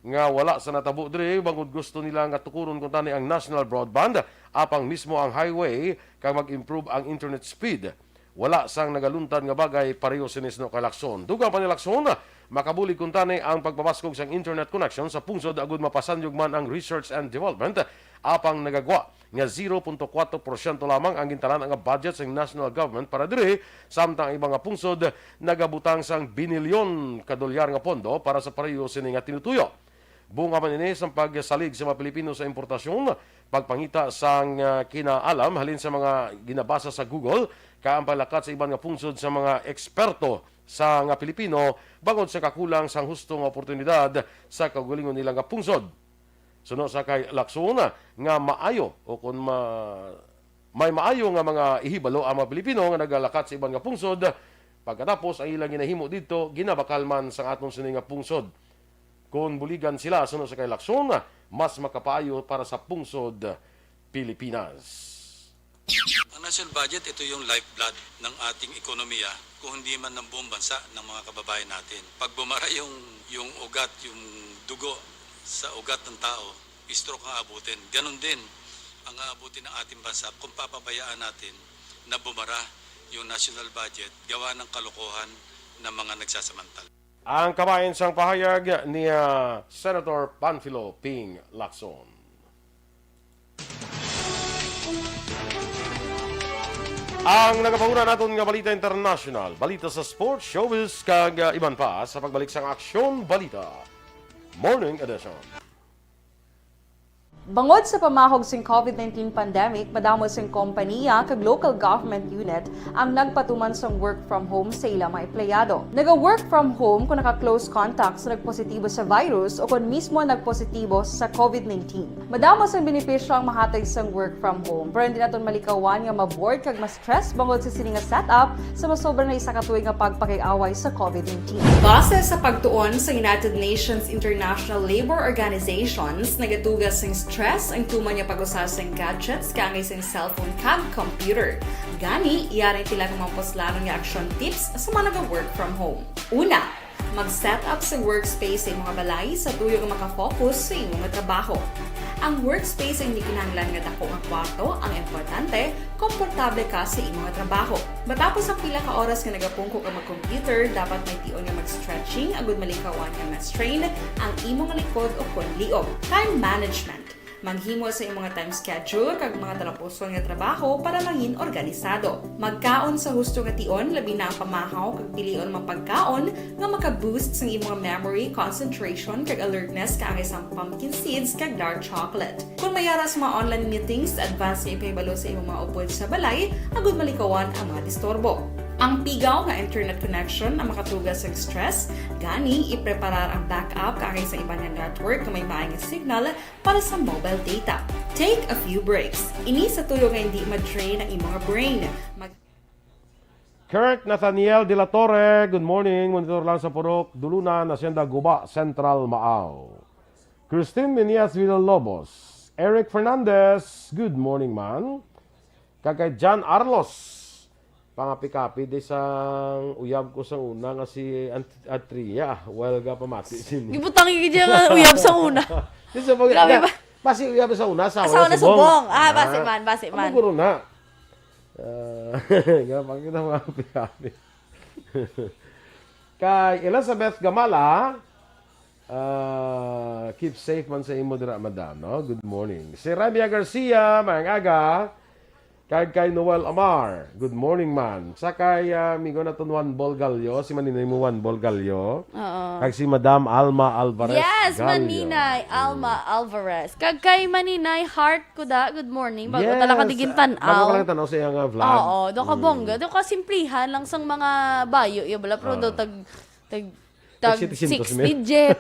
nga wala sa natabo diri, bangod gusto nila nga tukuron kuntani ang National Broadband, apang mismo ang highway kag mag-improve ang internet speed. Wala sang nagaluntad nga bagay pareho sini, suno kay Lacson. Dugang pa ni Lacson, makabulig kuntani ang pagpabaskog sang internet connection sa pungsod agud mapasanyog man ang research and development, apang nagagwa nga zero punto kuwatro porsyento lamang ang gintalan nga budget sang national government para diri, samtang ang iba nga pungsod nagabutang sang binilyon ka dolyar nga pondo para sa pareho sini nga tinutuyo. Bunga man ini sang pagsalig sa mga Pilipino sa importasyon, pagpangita sang, ah, kinaalam halin sa mga ginabasa sa Google, kag ang paglakat sa iban nga pungsod sa mga eksperto sa nga Pilipino bangod sa kakulang sang husto nga oportunidad sa kaugalingon nila nga pungsod. Suno sa kay Lacson nga maayo o kon ma-, may maayo nga mga ihibalo ang mga Pilipino nga nagalakat sa iban nga pungsod, pagkatapos ang ilang ginahimo didto ginabakal man sang aton sini nga pungsod. Kon buligan sila, suno sa kay Lacson, mas makapaayo para sa pungsod Pilipinas. Ang national budget, ito yung lifeblood ng ating ekonomiya, kung hindi man ng buong bansa, ng mga kababayan natin. Pag bumara yung, yung ugat, yung dugo sa ugat ng tao, stroke ang abutin. Ganun din ang aabutin ng ating bansa kung papabayaan natin na bumara yung national budget gawa ng kalokohan ng mga nagsasamantala. Ang kabahin sang pahayag ni, ah, Senator Panfilo Ping Lacson. Ang nagapanguna naton nga balita international, balita sa sports, showbiz, kag, ah, iban pa sa pagbalik sang Aksyon Balita Morning Edition. Bangod sa pamahog sing covid nineteen pandemic, madamo sing kompaniya kag local government unit ang nagpatuman sang work from home sa ila mga empleyado. Naga-work from home kon naka-close contact sa nagpositibo sa virus o kon mismo nagpositibo sa covid nineteen. Madamo sang benepisyo ang mahatag sang work from home, pero hindi naton malikawan nga ma-bored kag ma-stress bangod sa sini nga setup sa masobra na isa ka tuig nga pagpakig-away sa covid nineteen. Base sa pagtuon sa United Nations International Labour Organizations, nagatuga sing stress ang tuman nga pag-usa sing gadgets kaangay sing cellphone kag computer. Gani, yari ang pila ka mga puslanon nga action tips sa mga naga-work from home. Una, mag-set up sa workspace sa imong balay sa tuyo nga maka-focus sa imong trabaho. Ang workspace ang hindi kinahanglan nga dako nga kwarto, ang importante, komportable ka sa imong trabaho. Matapos ang pila ka oras nga nagapungko ka mag-computer, dapat may tion nga mag-stretching agud malikawan nga ma-strain ang imong likod o kon liog. Time management. Maghimo sa imong time schedule kag mga talapuson nga trabaho para mangin organisado. Magkaon sa husto nga tion, labi na ang pamahaw kag pilion mga pagkaon nga maka-boost sang imong memory, concentration, kag alertness kaangay sang pumpkin seeds kag dark chocolate. Kon may ara sa mga online meetings, advance nga ipahibalo sa imong mga upod sa balay agud malikawan ang mga disturbo. Ang pigaw nga internet connection ang makatuga sa stress, gani ipreparar ang backup kaangay sa iban nga network nga may maay nga signal para sa mobile data. Take a few breaks. Ini sa tuyo nga hindi ma-drain ang imong brain. Mag- Kirk Nathaniel de la Torre, good morning. Monitor lang sa Purok Dulunan, Hacienda Guba, Central, Maaw. Christine Menias Villalobos, Eric Fernandez, good morning, man. Kag kay John Arlos, pangapi-kapi di sang uyab ko sang una nga si Ant-, Atria, while ga pamati sini. Gibutangi gid siya nga uyab sang una. Di sa pag-, Grabe ga-, ba? Basi uyab sa una, sa Sa una, una subong. Subong. Ah, basi man, basi man. Amo guro na. Ah, nga pangita mga api-api. Kay Elizabeth Gamala, ah, keep safe man sa imo dira, madam, no? Good morning. Si Ramia Garcia, maayong aga. Kag kay Noel Amar, "Good morning, man." Sa kay, ah, amigo naton Juan Bolgallo, si Maninay mo Juan Bolgallo. Oo. Kag si Madam Alma Alvarez Yes, Gallo. Maninay Alma Alvarez. Kag kay Maninay Heart Kuda, good morning. Bago Yes, talaga digin ah, tan-aw. bago ka lang tan-aw sa iyang, ah, vlog. Oo, do ka Mm. bongga. Do ka simplihan lang sang mga bayo, iya bala, pero do Ah. tag, tag, Tag tag six digit.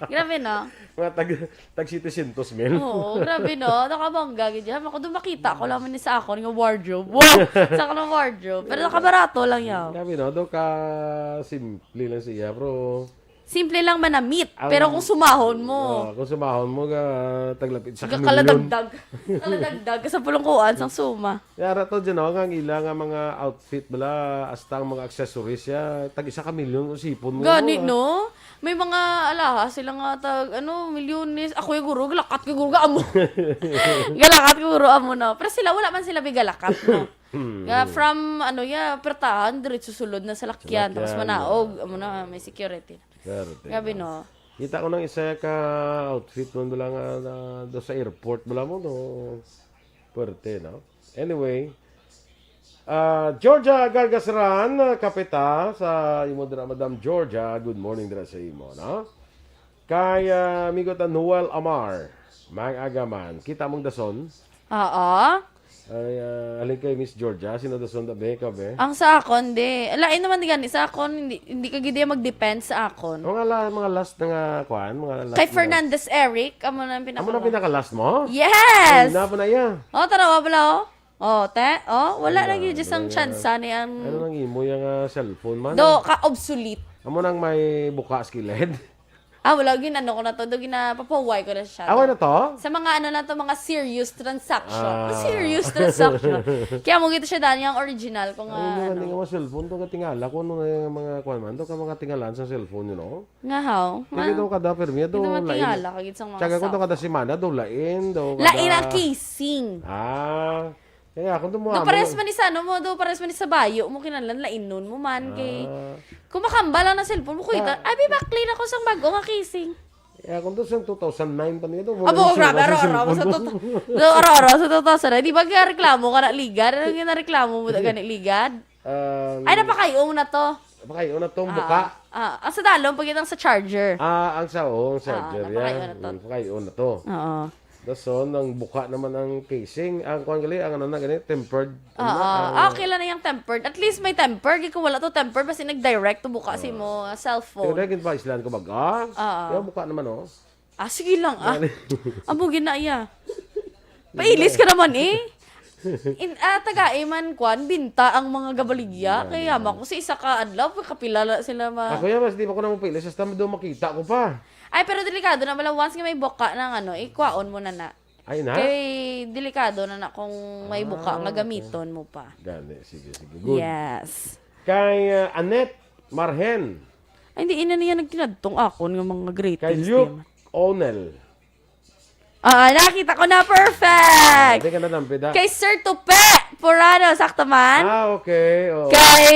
Grabe, no? Mga tag, tag six digit. Oo, grabe, no? Nakabangga, gid yan. Ako, doon makita ko lang man sa akon nga wardrobe. Wow! Sa akon nga wardrobe. Pero nakabarato lang yan. Grabe, no? Do ka simple lang siya, bro. Simple lang manamit. Ang Pero kung sumahon mo, Oh, kung sumahon mo, ga, taglapit sa Ga kamilyon. kaladagdag. Kaladagdag ka sa pulungkuan sang suma. Yara to dyan, oh, nga ang ila nga mga outfit bala, hasta ang mga accessories ya, tag isa ka milyon kung sipon mo, Gani, ah. no? May mga alahas sila nga tag, ano, milyones. Ako yung guro, galakat ko guro, amo. Galakat ko guro, amo na. Pero sila, wala man sila bigalakat, no? Hmm, Nga hmm. from, ano, ya, pertahan, diretso sulod na sa lakyan. Tapos Lakyan, manaog, ah. amo na, may security. Pero, Grabe, diba? no? Kita ko nang isa ka outfit mo bala nga na, do sa airport bala mo, no? Puwerte, no? Anyway, ah, Georgia Gargasran, ah, Kapita, sa imo dira, Madam Georgia, good morning dira sa imo, no? Kay, ah, amigo ta Noel Amar, Mang Agaman, kita mong dason? Oo. Ay, ah, halin kay Miss Georgia, sino dason ta, be, ka, be? Ang sa akon, di. Lain naman di gani sa akon, hindi, hindi ka gid mag-depend sa akon. Mga la-, mga last na nga, kwan, mga last Kay na Fernandez Eric, amo na ang Amo na pinaka- pinaka-last mo? Yes! Ay, na pa na iya. Oh, tanawa bala, oh. Oh, te, oh, wala Wala, na gyud wala isang na. tsansa ni ang Ano nang imo yung, ah, cellphone man? Do, ka-obsolete. Amo nang may buka sa kilid. Ah, wala, gin-ano ko na to, do, ginapapahuway ko na siya. Awa na to? Sa mga ano na to, mga serious transaction. Ah. Serious transaction. Kaya mo gito siya daan yung original ko nga, Ay, hindi man, ano. hindi nga mga cellphone, to katingala kung ano na yung mga kwan man, to ka mga tingalaan sa cellphone, you know? Nga, how? Hindi Ma- to kada permi, to Hindi man lain. tingala ka gid sa mga Tsaka kung to kada cellphone. semana, do lain, do Lain kada ang casing. Ah. Kaya kung to mo Do amo pares lang. man ni sa ano mo, do pares man ni sa bayo mo, kinahanglan lainon mo man, kay Ah. kung makambal lang na cellphone mo, kuya, Ah. ay, bibakli na ko sang bago nga casing. Kaya kung to sang two thousand nine pa niya, to, Abo, wala grabe, yung aro, aro, sira sa sa cellphone mo. tut-, do, aro, aro, sa two thousand nine. Di ba kaya reklamo ka na ligad? Ano yung nareklamo mo na gani ligad? Um, Ay, napakayo mo na to. Napakayo na tong Ah, buka. ah, ang sa dalom, pag sa charger. Ah, ang sa, oh, ang Ah, charger, napakayo yeah. na to. Mm, napakayo na to. Oo. Dason, ang buka naman ang casing. Ang kuwan gali, ang ano na gani, tempered. Ano Oo. na, ang Ah, okay lang na yung tempered. At least may tempered. Kung wala to tempered, basta nag-direct to buka sa imo, ah, cellphone. Pero dahil pa islan ko baga. Oo. Yung buka naman, oh. Ah, sige lang, ah. Gani. Amo gina iya. Pailis ka naman, eh. In, ah, tagai man, kwan, binta ang mga gabaligya. Gani, Kaya gani. mako sa isa ka adlaw, kapila na sila ma- Ako yan, mas di pa ko na mapailis. Hasta do makita ko pa. Ay, pero delikado na bala. Once nga may buka ng ano, ikwaon mo na na. Ay, na? Kay delikado na na kung may buka Ah, nga okay. gamiton mo pa. Gani, sige, sige. Good. Yes. Kay, uh, Annette Marhen. Ay, hindi, ina niya nagtinadtong akon nga mga greetings, Kay Luke di man. Onel. Ah, nakita ko na. Perfect! Ah, di ka na nampida. Kay Sir Tupe Purano, sakto man? Ah, okay. Oh. Kay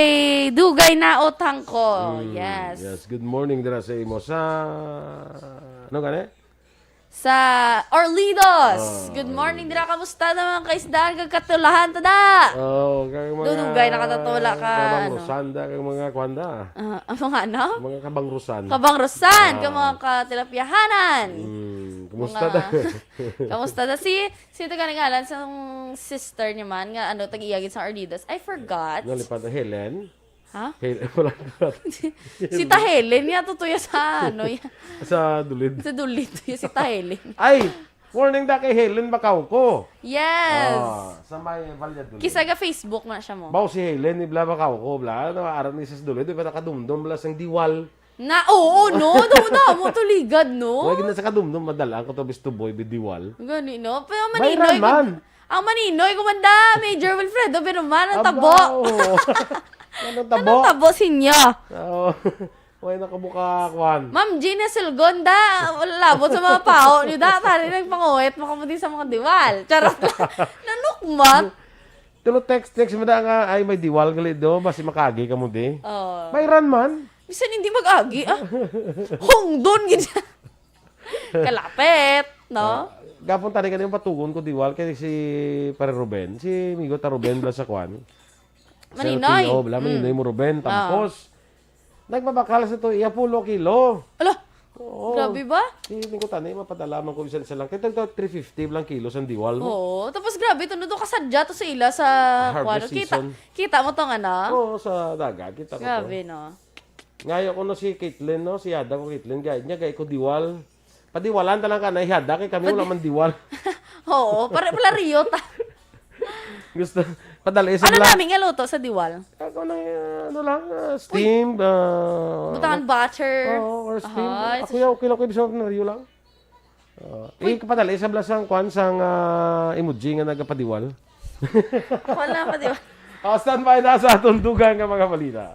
Dugay na Otangko. Mm, Yes. yes. Good morning dira sa imo sa, ano gani? Sa Orlidos. Ah, Good morning, Orlidos. dira. Kamusta na mga kaisdaan kag katulahan, tada? Oh, kag mga Dudugay, nakatatula ka, kabang ano. Rosanda, kag mga kwanda. Ah, ang mga ano? Mga kabang Rosan. Kabang Rosan, Ah. kag mga katilapiahanan. Mm, kumusta Mga ta? Kamusta ta? Si, si ito ka ngalan sa sister niya man, nga ano, tag-iyagin sa Orlidos. I forgot. Nalipad, Helen? Ha? Hel-, wala. Si Ta Helen, ya, tutuya sa ano, ya. Sa Dulid. Sa Dulid, ya, si Ta Helen. Ay! Morning da kay Helen Bacauco. Yes. Ah, sa may Valladolid. Kisa ga Facebook na siya mo. Baw si Helen, ni bla Bacauco, bla. Ano, aram ni sa Dulid, di ba nakadumdum bla sang diwal? Na, oo, no? Daw na mo to ligad, no? Wala gid na sa kadumdum, madala ko to, bisto boy, bidiwal. Gani, no? Pero Mayroon maninoy, man. ang maninoy, kumanda, Major Wilfredo Binuman, ang Aba, tabo. oo. Anong tabo? Anong tabo, sinya? Oo. Wala nakabuka, kwan. Ma'am Gina Sulgonda, wala labot sa mga pao niyo, da, tari nagpanguhit mo kamo din sa mga diwal. Charot lang. Nanukmat. Tulo text, text mo na nga, ay, may diwal gali do, basi makagi ka mo di. Oh. May ran man. Bisan hindi mag-agi, ah. Hungdon, gid. Kalapit, no? Ah, Gapon tani kanimo patugon ko, Diwal, kay si Pare Ruben, si amigo ta Ruben bala sa kwan. Sa Maninoy. L T O, bala, Mm. Maninoy mo, Ruben, Ah. Tampos. Nagpabakal sa to, iya pulo kilo. Ala, Oo. grabe ba? Hindi ko tani, mapadala man ko bisan isa lang. Kaya tagda three fifty lang kilo sa Diwal mo. Oo, tapos grabe to, no, to kasadya to sa ila sa, Harvest kuwan, kita, season. kita mo to nga na? Oo, sa dagat, kita ko to. Grabe, no? Ngayo ko no si Caitlyn, no? Si Yada ko, Caitlyn, gaya niya, gaya ko Diwal. Padiwalan ta lang ka na, Yada, kay kami wala Padi- man Diwal. Oo, pare, pala Rio ta. Gusto, padali sa Ano bla- namin nga luto sa Diwal? Ako na, uh, ano lang, uh, steam, uh, Butangan butter. Oo, or steam. Aha, Ako so yung okay lang ko, ibig sabihin na Rio lang. Uh, eh, kapadali sa blasang kwan sang, uh, emoji nga nagapadiwal. Wala pa, Diwal. Ah, standby na sa atong dugang nga mga balita.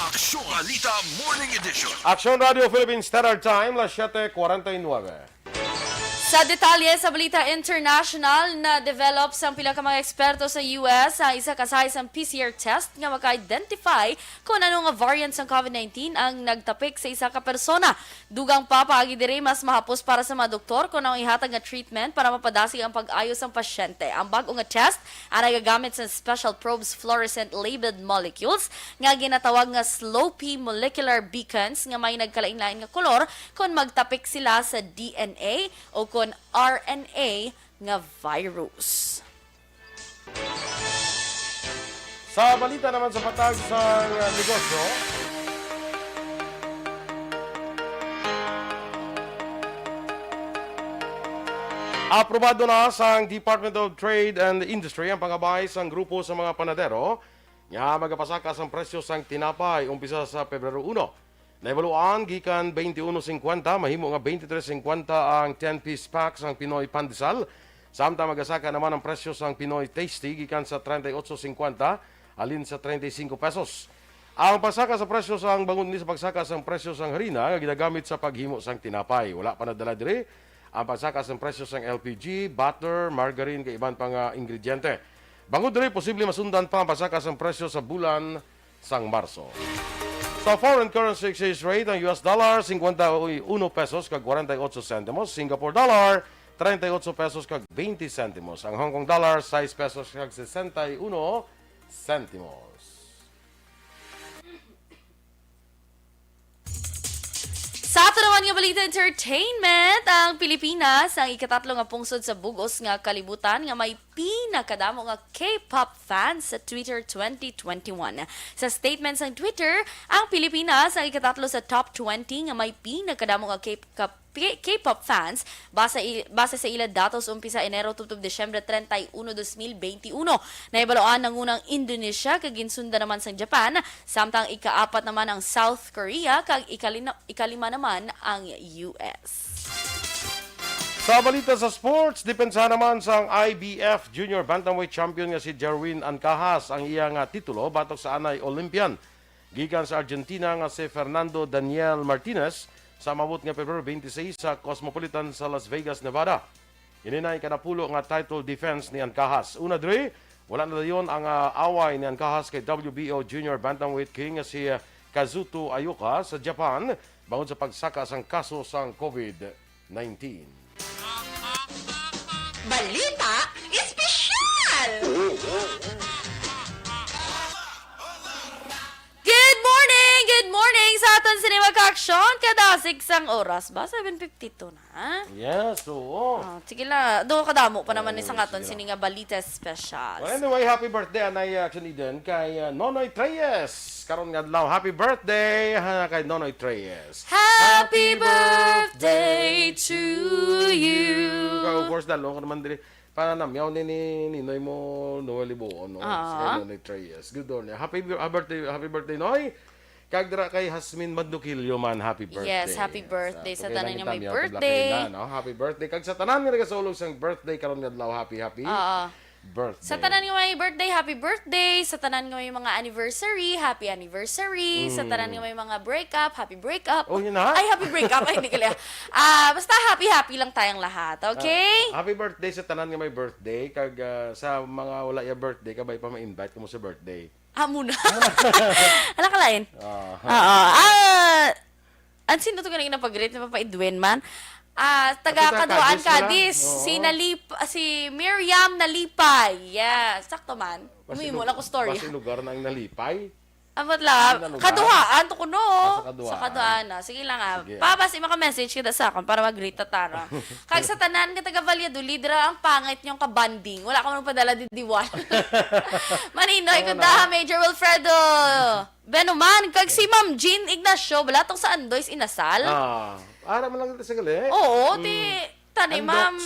Aksyon Balita Morning Edition. Aksyon Radio Philippine Standard Time, las siete cuarenta y nueve. Sa detalye sa balita international, na-develop sang pila ka mga eksperto sa U S ang isa ka size sang P C R test nga maka-identify kon ano nga variant sang COVID nineteen ang nagtapik sa isa ka persona. Dugang pa, paagi diri, mas mahapos para sa mga doktor kon ano ang ihatag nga treatment para mapadasig ang pag-ayo sang pasyente. Ang bag-o nga test ang nagagamit sa special probes, fluorescent labeled molecules nga ginatawag nga sloppy molecular beacons, nga may nagkalain-lain nga kolor kon magtapik sila sa D N A o kon R N A nga virus. Sa balita naman sa patag sa, uh, negosyo, aprobado na sang Department of Trade and Industry ang pangabay sang grupo sa mga panadero nga magapasaka sang presyo sang tinapay umpisa sa Pebrero uno. Nahibaluan, gikan twenty-one cincuenta, mahimo nga twenty-three cincuenta ang ten-piece pack sang Pinoy Pandesal, samtang magasaka naman ang presyo sang Pinoy Tasty gikan sa treinta y ocho cincuenta halin sa treinta y cinco pesos. Ang pagsaka sa presyo sang, bangod ni sa pagsaka sang presyo sang harina nga ginagamit sa paghimo sang tinapay, wala pa nadala diri ang pagsaka sang presyo sang L P G, butter, margarine, kag iban pa nga ingrediente. Bangod diri, posible masundan pa ang pagsaka sang presyo sa bulan sang Marso. Sa foreign currency exchange rate, ang U S dollar, cincuenta y uno pesos kag cuarenta y ocho centimos, Singapore dollar, treinta y ocho pesos kag veinte centimos, ang Hong Kong dollar, sais pesos kag sesenta y uno centimos. Sa ato naman nga balita entertainment, ang Pilipinas ang ikatatlo nga pungsod sa bug-os nga kalibutan nga may pinakadamo nga K-pop fans sa Twitter twenty twenty-one. Sa statement sang Twitter, ang Pilipinas ang ikatatlo sa top twenty nga may pinakadamo nga K-, ka-, K-, K-pop fans base i-, base sa ila datos umpisa Enero tubtob Disyembre treinta y uno, dos mil beinti uno. Nahibaluan nanguna ang Indonesia kag ginsundan naman sang Japan, samtang ikaapat naman ang South Korea kag ikalina-, ikalima naman ang U S. Sa balita sa sports, depensahan naman sang I B F Junior Bantamweight Champion nga si Jerwin Ancajas ang iya nga titulo batok sa anay Olympian gikan sa Argentina nga si Fernando Daniel Martinez sa maabot nga Pebrero twenty-six sa Cosmopolitan sa Las Vegas, Nevada. Ini na ikanapulo nga title defense ni Ancajas. Una diri, wala na dayon ang, ah, away ni Ancajas kay W B O Junior Bantamweight King nga si, ah, Kazuto Ayoka sa Japan bangod sa pagsaka sang kaso sang COVID nineteen. Balita Espesyal! Good morning! Good morning sa aton sini mga kaaksyon! Kadasig sang oras ba? Seven fifty-two na. Yes, oo. Ah, sige lang. Do kadamo pa naman ni Oo, sa aton sige sini lang. nga balita special. Well, anyway, happy birthday, Anay Action Eden, kay, uh, Nonoy Treyes. Karon nga adlaw, happy birthday, ha, kay Nonoy Treyes. Happy birthday to you. Of course, dalo ko naman diri. Panamyaw ni, ni Ninoy mo, Noel Ibuon, no? Ah. Si Nonoy Treyes. Good morning. Happy, happy birthday, happy birthday, Noy. Kag dira kay Hasmin Mandukilyo man, happy birthday. Yes, happy birthday sa tanan nga may birthday. Sa tanan nga may birthday. Happy birthday. Kag sa tanan nga nagasulog sang birthday karon nga adlaw, happy, happy. Oo. Birthday. Sa tanan nga may birthday, happy birthday. Sa tanan nga may mga anniversary, happy anniversary. Sa tanan nga may mga breakup, happy breakup. Oh, yun na? Ay, happy breakup. Ay, hindi kaya. Ah, basta happy, happy lang tayong lahat. Okay? Ah, happy birthday sa tanan nga may birthday. Kag, ah, sa mga wala ya birthday, kabay pa ma-invite ko mo sa birthday. Amo na. Ala ka lain. Ah. Oo. Ah, ang sino to ganing napag-greet na Papa Edwin man? Ah, taga Taga Caduaan, Cadiz mo lang? Cadiz. Oo. Si Nalip-, si Miriam Nalipay. Yeah, sakto man. Basi Umimo lu-, lang ko storya. Basi lugar na ang Nalipay? Abot lang. Ano lugar? Caduaan to kuno. Ah, sa Caduaan. Sa Caduaan na. Sige lang, ah. Sige, ah. Pa, basi maka-message kita sa akon para mag-greet ta tara. Kag sa tanan nga taga Valladolid, ra ang pangit niyong kabanding. Wala ka man padala di Diwal. Maninoy, Ano kuda, na? Major Wilfredo. Benuman, kag si Ma'am Jean Ignacio, bala tong sa Andoy's Inasal. Ah, ara man lang kita sa gali. Oo, Mm. ti, tani, Ma'am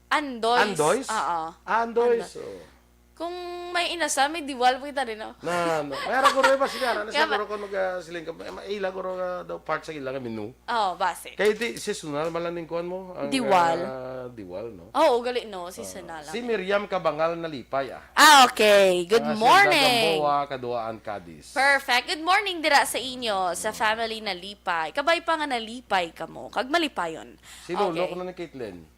Andox. Andoy's. Andoy's? Oo. Ah, Andoy's, Ando-, oo. Kung may Inasal, may Diwal, pwede rin, no? Na, no. May ara guro, eh, basi ara na Kaya siya, ba guro, kung mag, ah, siling ka, may, may ila, guro, ah, daw part sa ila nga menu. Oh, basi. Kay di, seasonal man lang ning kuwan mo, ang, Diwal. ah, Diwal, no? Oo, gali, no? Seasonal Ah, lang. Si Miriam Kabangal Nalipay, ah. Ah, okay. Good Ah, Sir morning. Dagamboa, Kaduaan, Cadiz. Perfect. Good morning dira sa inyo, sa family Nalipay. Kabay pa nga nalipay kamo. Kag malipayon. Si Lolo Okay. ko na ni Caitlin.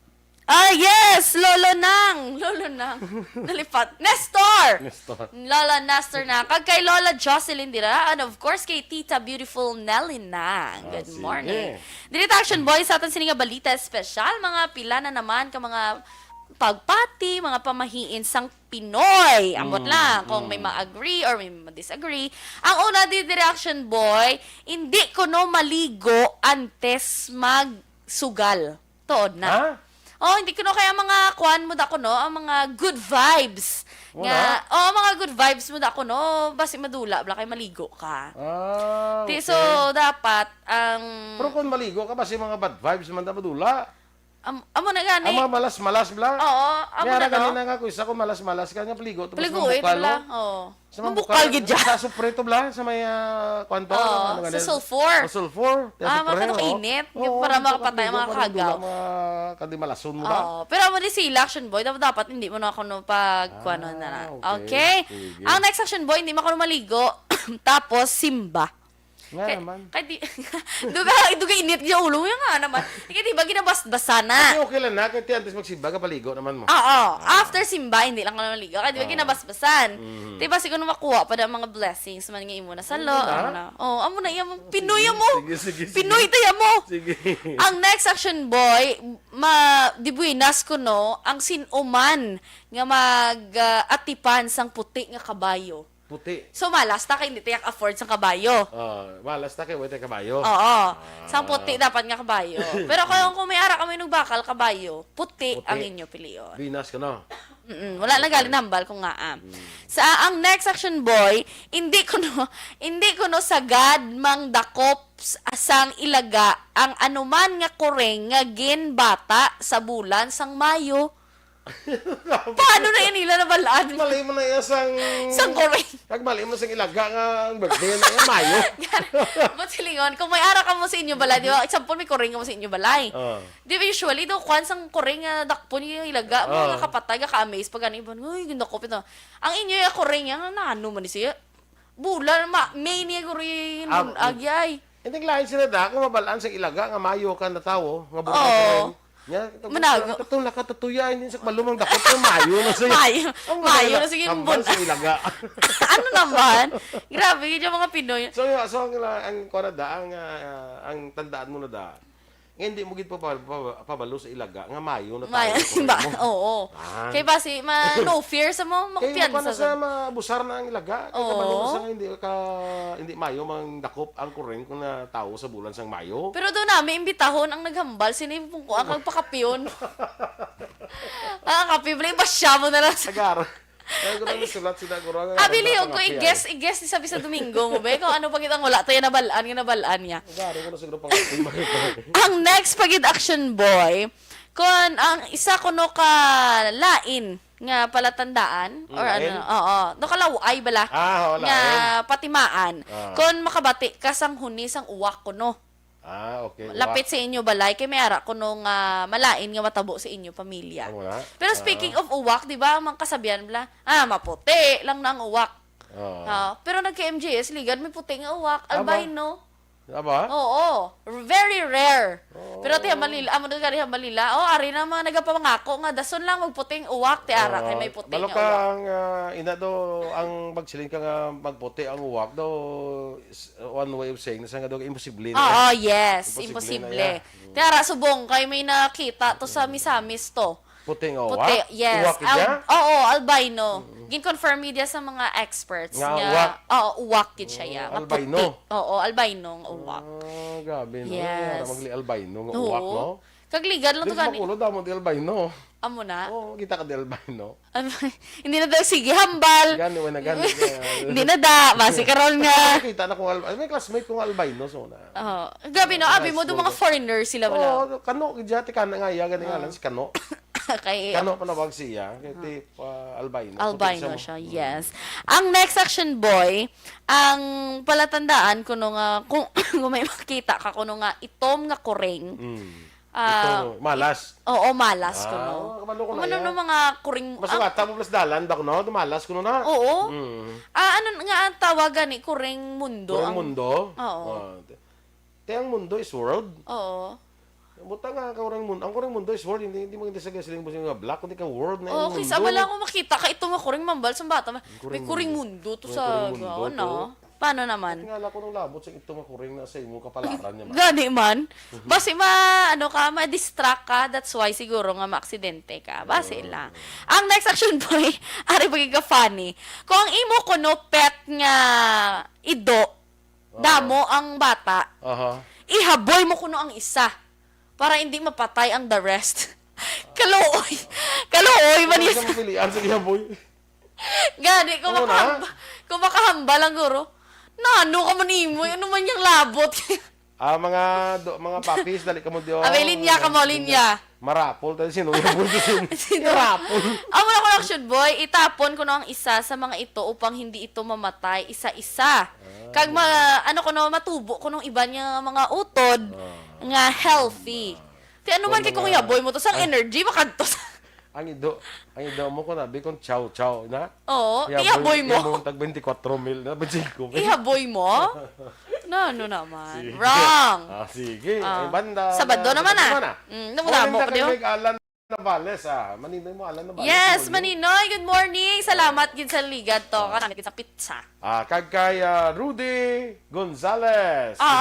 Ah, yes! Lolo Nang! Lolo Nang! Nalipat. Nestor! Nestor. Lola Nestor na. Kag kay Lola Jocelyn dira. And of course, kay Tita Beautiful Nelly Nang. Ah, Good sige. morning. Dili ta, Action Boy, sa aton sini nga balita espesyal, mga pila na naman ka mga pagpati, mga pamahiin sang Pinoy. Ambot Mm, lang kung may mm. ma-agree or may ma-disagree. Ang una, di, diri, Action Boy, hindi kuno maligo antes magsugal. Tuod na. Ha? Oh, hindi kuno kaya mga kuan mo da kuno, ang mga good vibes. Wala? Nga, oh, mga good vibes mo da kuno, basi madula, bala kay maligo ka. Ah, Ti-, okay. so, dapat, ang Pero kung maligo ka, basi mga bad vibes man da madula. Am-, amo na gani. Ang mga malas-malas, bla. Oo, amo May na, ara no? ganina nga, kung isa ko malas-malas ka, nga paligo, tapos Paligo, eh, mabukal, bla. no? Oo. Sa mga Mabukal bukal, gid dyan. sa suprito, bla, sa may, ah, kwan to, Oo, ano sa ganun? sulfur. O, sulfur. Kaya Ah, suprito, mga oo. kainit, Oo, para hindi ka makapatay, paligo, mga para hindi kagaw. lang ma-, kadi malason mo, bla. Oo, pero amo di sila, Action Boy, dapat, dapat hindi mo na ako, no, pag, Ah, kuwan na lang. okay. Okay? Sige. Ang next, Action Boy, hindi mo ako maligo. Tapos, simba. Nga Kay, naman. kay di, duga, duga init niya ulo niya nga naman. Kaya di ba ginabasbasan na? Ay, okay lang na. Kaya ti, antes magsimba ka, paligo naman mo. Oo. Ah. After simba, hindi lang ka maligo. Kaya di ba Ah. ginabasbasan? Mhm. Di ba siguro makuha pa na mga blessings man nga imo na sa Hindi lo-, na. ano na. Oh, amo na iya mo. Pinoy Sige, mo. sige, sige, sige. Pinoy tayo mo. Sige. Ang next, Action Boy, ma, di buenas ko, no, ang sin-uman nga mag, ah, atipan sang puti nga kabayo. Puti. So, malas ta kay hindi tiyak afford sang kabayo. Ah, malas ta kay wala tay kabayo. Oo. Ah. Sang puti dapat nga kabayo. Pero kung, kung may ara kamo inog bakal, kabayo, puti Puti. ang inyo pilion. Binas ka na. Mm-mm. Wala na galing nambal kung nga, ah. Mm. Sa ang next, Action Boy, hindi kuno, hindi kuno sagad mang dakop s-, sang ilaga ang anuman nga kuring nga ginbata sa bulan sang Mayo. Paano na yan nila nabalaan? Mali mo na iya sang Sang kuring. Kag mali mo sang ilaga nga ang birthday na iya, Mayo. Gani, but silingon, kung may ara ka mo sa inyo balay, di ba? Example, may kuring ka mo sa inyo balay. Ah. Di ba usually, do, kwan sang kuring nga dakpon yung ilaga mo, Ah. nga kapatay, ka-amaze, pag ano, ibon, "Uy, ganda ko, pito." Ang inyo yung kuring yan, na ano man siya? Bulan, ma-, May niya, guri, Ah, nun, agyay. Hindi, lain sila da, kung mabalaan sa ilaga nga Mayo ka na tawo, nga bulan Oo. ka rin. Nya, Manago. Katong nakatutuya, hindi sa malumang dakot nga Mayo na siya. Mayo. Ang Mayo mga na, sige, kambal bun- sa ilaga. Ano naman? Grabe, yun yung mga Pinoy. So, yun, so, ang, ang, kuwan na da, ang, ah, ang tandaan mo na da, nga hindi mo gid pa, pa, pabalo sa ilaga nga Mayo na Mayo, tawo, ba? mo. Oo. Ah. Kay basi, ma-, no fear sa mo, Kay magpiyansa mo pa na sa sa maabusar na ang ilaga, kay Oo. kabalo mo sa nga hindi ka, hindi Mayo mang dakop ang kuring kung na tawo sa bulan sang Mayo. Pero doon namin, imbitahon ang naghambal, sino yung pungko ang kagpakapiyon? Ah, kape, bali, basya mo na lang sa Agar. Kaya ko lang sulat sila, guro, nga Abi, nagpapakape Leon, ko ay. i-guess, i-guess ni sabi sa Domingo mo, be, kung ano pa kitang wala, tayo nabalaan, nga nabalaan niya. Agar, ko na siguro pang Ang next pagid, Action Boy, kung ang isa kuno ka lain nga palatandaan, Mm, or ano, lain? oo, no, kalaway bala, Ah, oo, nga lain. patimaan, Ah. kung makabati ka sang huni sang uwak kuno. Ah, okay. Lapit sa inyo balay, kay may ara kuno nga malain nga matabo sa inyo pamilya. Amo na? Pero speaking Ah. of uwak, di ba, ang mga kasabihan bala, "Ah, maputi lang na ang uwak." Oo. Ah, pero nag-K M J S, ligad, may puti nga uwak, Aba? albino. Aba? Oo. Very rare. Oo. Pero ti Manila, amo na gani Manila. Oh, ari na mga nagapamangako nga dason lang magputing uwak, ti ara, kay Oo. may puti Balo nga ka uwak. ang, ah, ina do, ang magsiling ka nga magputi ang uwak do, s-, one way of saying, sa nga do, imposible na. Oo, yes. Imposible na Imposible. ya. Ti ara, subong, kay may nakita to sa Misamis to. Puti nga Puti, uwak? yes. Uwak Al-, iya? oo, albino. Mm. Gin-confirm mi diya sa mga experts Nga nga, uwak? oo, uwak gid siya, ya. Ah, Nga albino? puti. Oo, albino nga uwak. Ah, grabe, no? Yes. Para magli albino nga Oo. uwak, no? Kag ligad lang Di to gani. makulo, damo di albino. Amo na? Oo, kita ka di albino. Ano, hindi na daw, sige, hambal. Gani, wala gani, kaya Hindi na da, basi karon nga. Nakita na kung al-, ay, may classmate kong albino, so na. Oh, grabe, no? Abi mo, Nice do mga mo. foreigner sila, wala? Oo, Kano, gid siya, ti Kana nga iya, gani nga Ah. lang si Kano. Kay Kano pa nawag siya, kay ti, ah, albino. Albino Puti siya, siya, mm. yes. Ang next, Action Boy, ang palatandaan kuno nga, kung, kung may makita ka kuno nga itom nga kuring, Mm. ah, Ito, malas. Oo, malas Ah, kuno. kabalo ko na Ano yan. no mga kuring, Mas ah, nga, tamo plus dalan, bako, no? Dumalas ko na. Oo. Mm. Ah, ano nga ang tawagan ni Kuring Mundo? Kuring Ang Mundo? Oo. Ah, te-, te, ang mundo is world. Oo. Buta nga, ang Kuring Mun-, ang Kuring Mundo is world, hindi, hindi mo hindi sa gasoline mo nga black, kundi ka world na Oo, yung kaysa mundo. wala akong makita ka ito nga kuring mambal sa bata. May Kuring Kuring Mundo. Mundo to May sa Kuring Mundo gaon, to. no? Paano naman? Tingala ko ng labot sa ito nga kuring na sa imo kapalaran niya, man. Gani man. Mhm. Basi ma, ano ka, ma-distract ka, that's why siguro nga maaksidente ka. Basi Ah. lang. Ang next, Action Boy, ari ba ka funny? Kung ang imo kuno pet nga ido, Ah. damo ang bata, Aha. ihaboy mo kuno ang isa para hindi mapatay ang the rest. Kaluoy. Kaluoy man Ano yun. siya mapilian sa ihaboy? Gani, kung Amo na. makahamba-, kung makahambal ang guro, "Nano ka man imo? Ano man yung labot?" Ah, mga do-, mga papis, dali ka mo diyo. Abay, linya ka mo, linya. Marapol tayo, sino yung bulto sin-, Sino? Marapol. Amo na ko, Action Boy, itapon ko na ang isa sa mga ito upang hindi ito mamatay isa-isa. Ah, Kag ma-, ano ko no, matubo ko nung iba niya mga utod Ah. nga healthy. Ti ano man Kung kay kung mga ihaboy mo to, sang Ay. energy, makadto sa Ang ido, ang ido mo ko na, bi kung chow chow na. Oo, Ihaboy, ihaboy mo. ihaboy mo tag twenty-four mil na, twenty-five mil. Ihaboy mo? Na, ano naman? Sige. Wrong. Ah, sige. Ah. Ay, banda, Sabado na, naman, ah. naman, ah. Mm, Morning namudamo na ko kay diyo. Meg Alan Navales, ah. Maninoy mo, Alan Navales, Yes, good morning. Maninoy, good morning. Salamat gid sa ligad to. Ah. Kanamit gid sa pizza. Ah, kag kay, ah, Rudy Gonzales. Good Ah,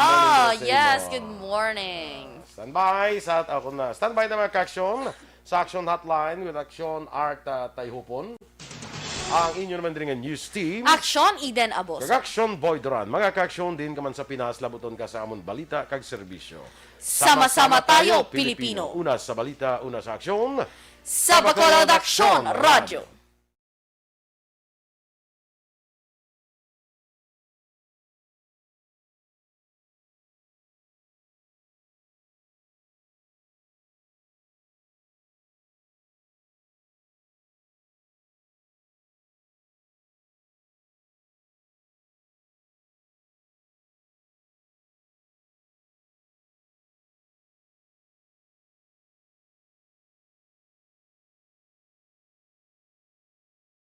morning po sa yes, imo. good morning. Ah, standby sa, ako na. Standby na, mga ka-aksyon. Sa Action Hotline with Action Art, ah, Tayhupon. Ang inyo naman diri nga news team. Action Eden Abos. Kag Action Boy Duran. Mga ka-aksyon, diin ka man sa Pinas, labuton ka sa amon balita kag serbisyo. Sama-sama tayo, Pilipino. Una sa balita, una sa aksyon. Sa Bacolod Aksyon, Radyo.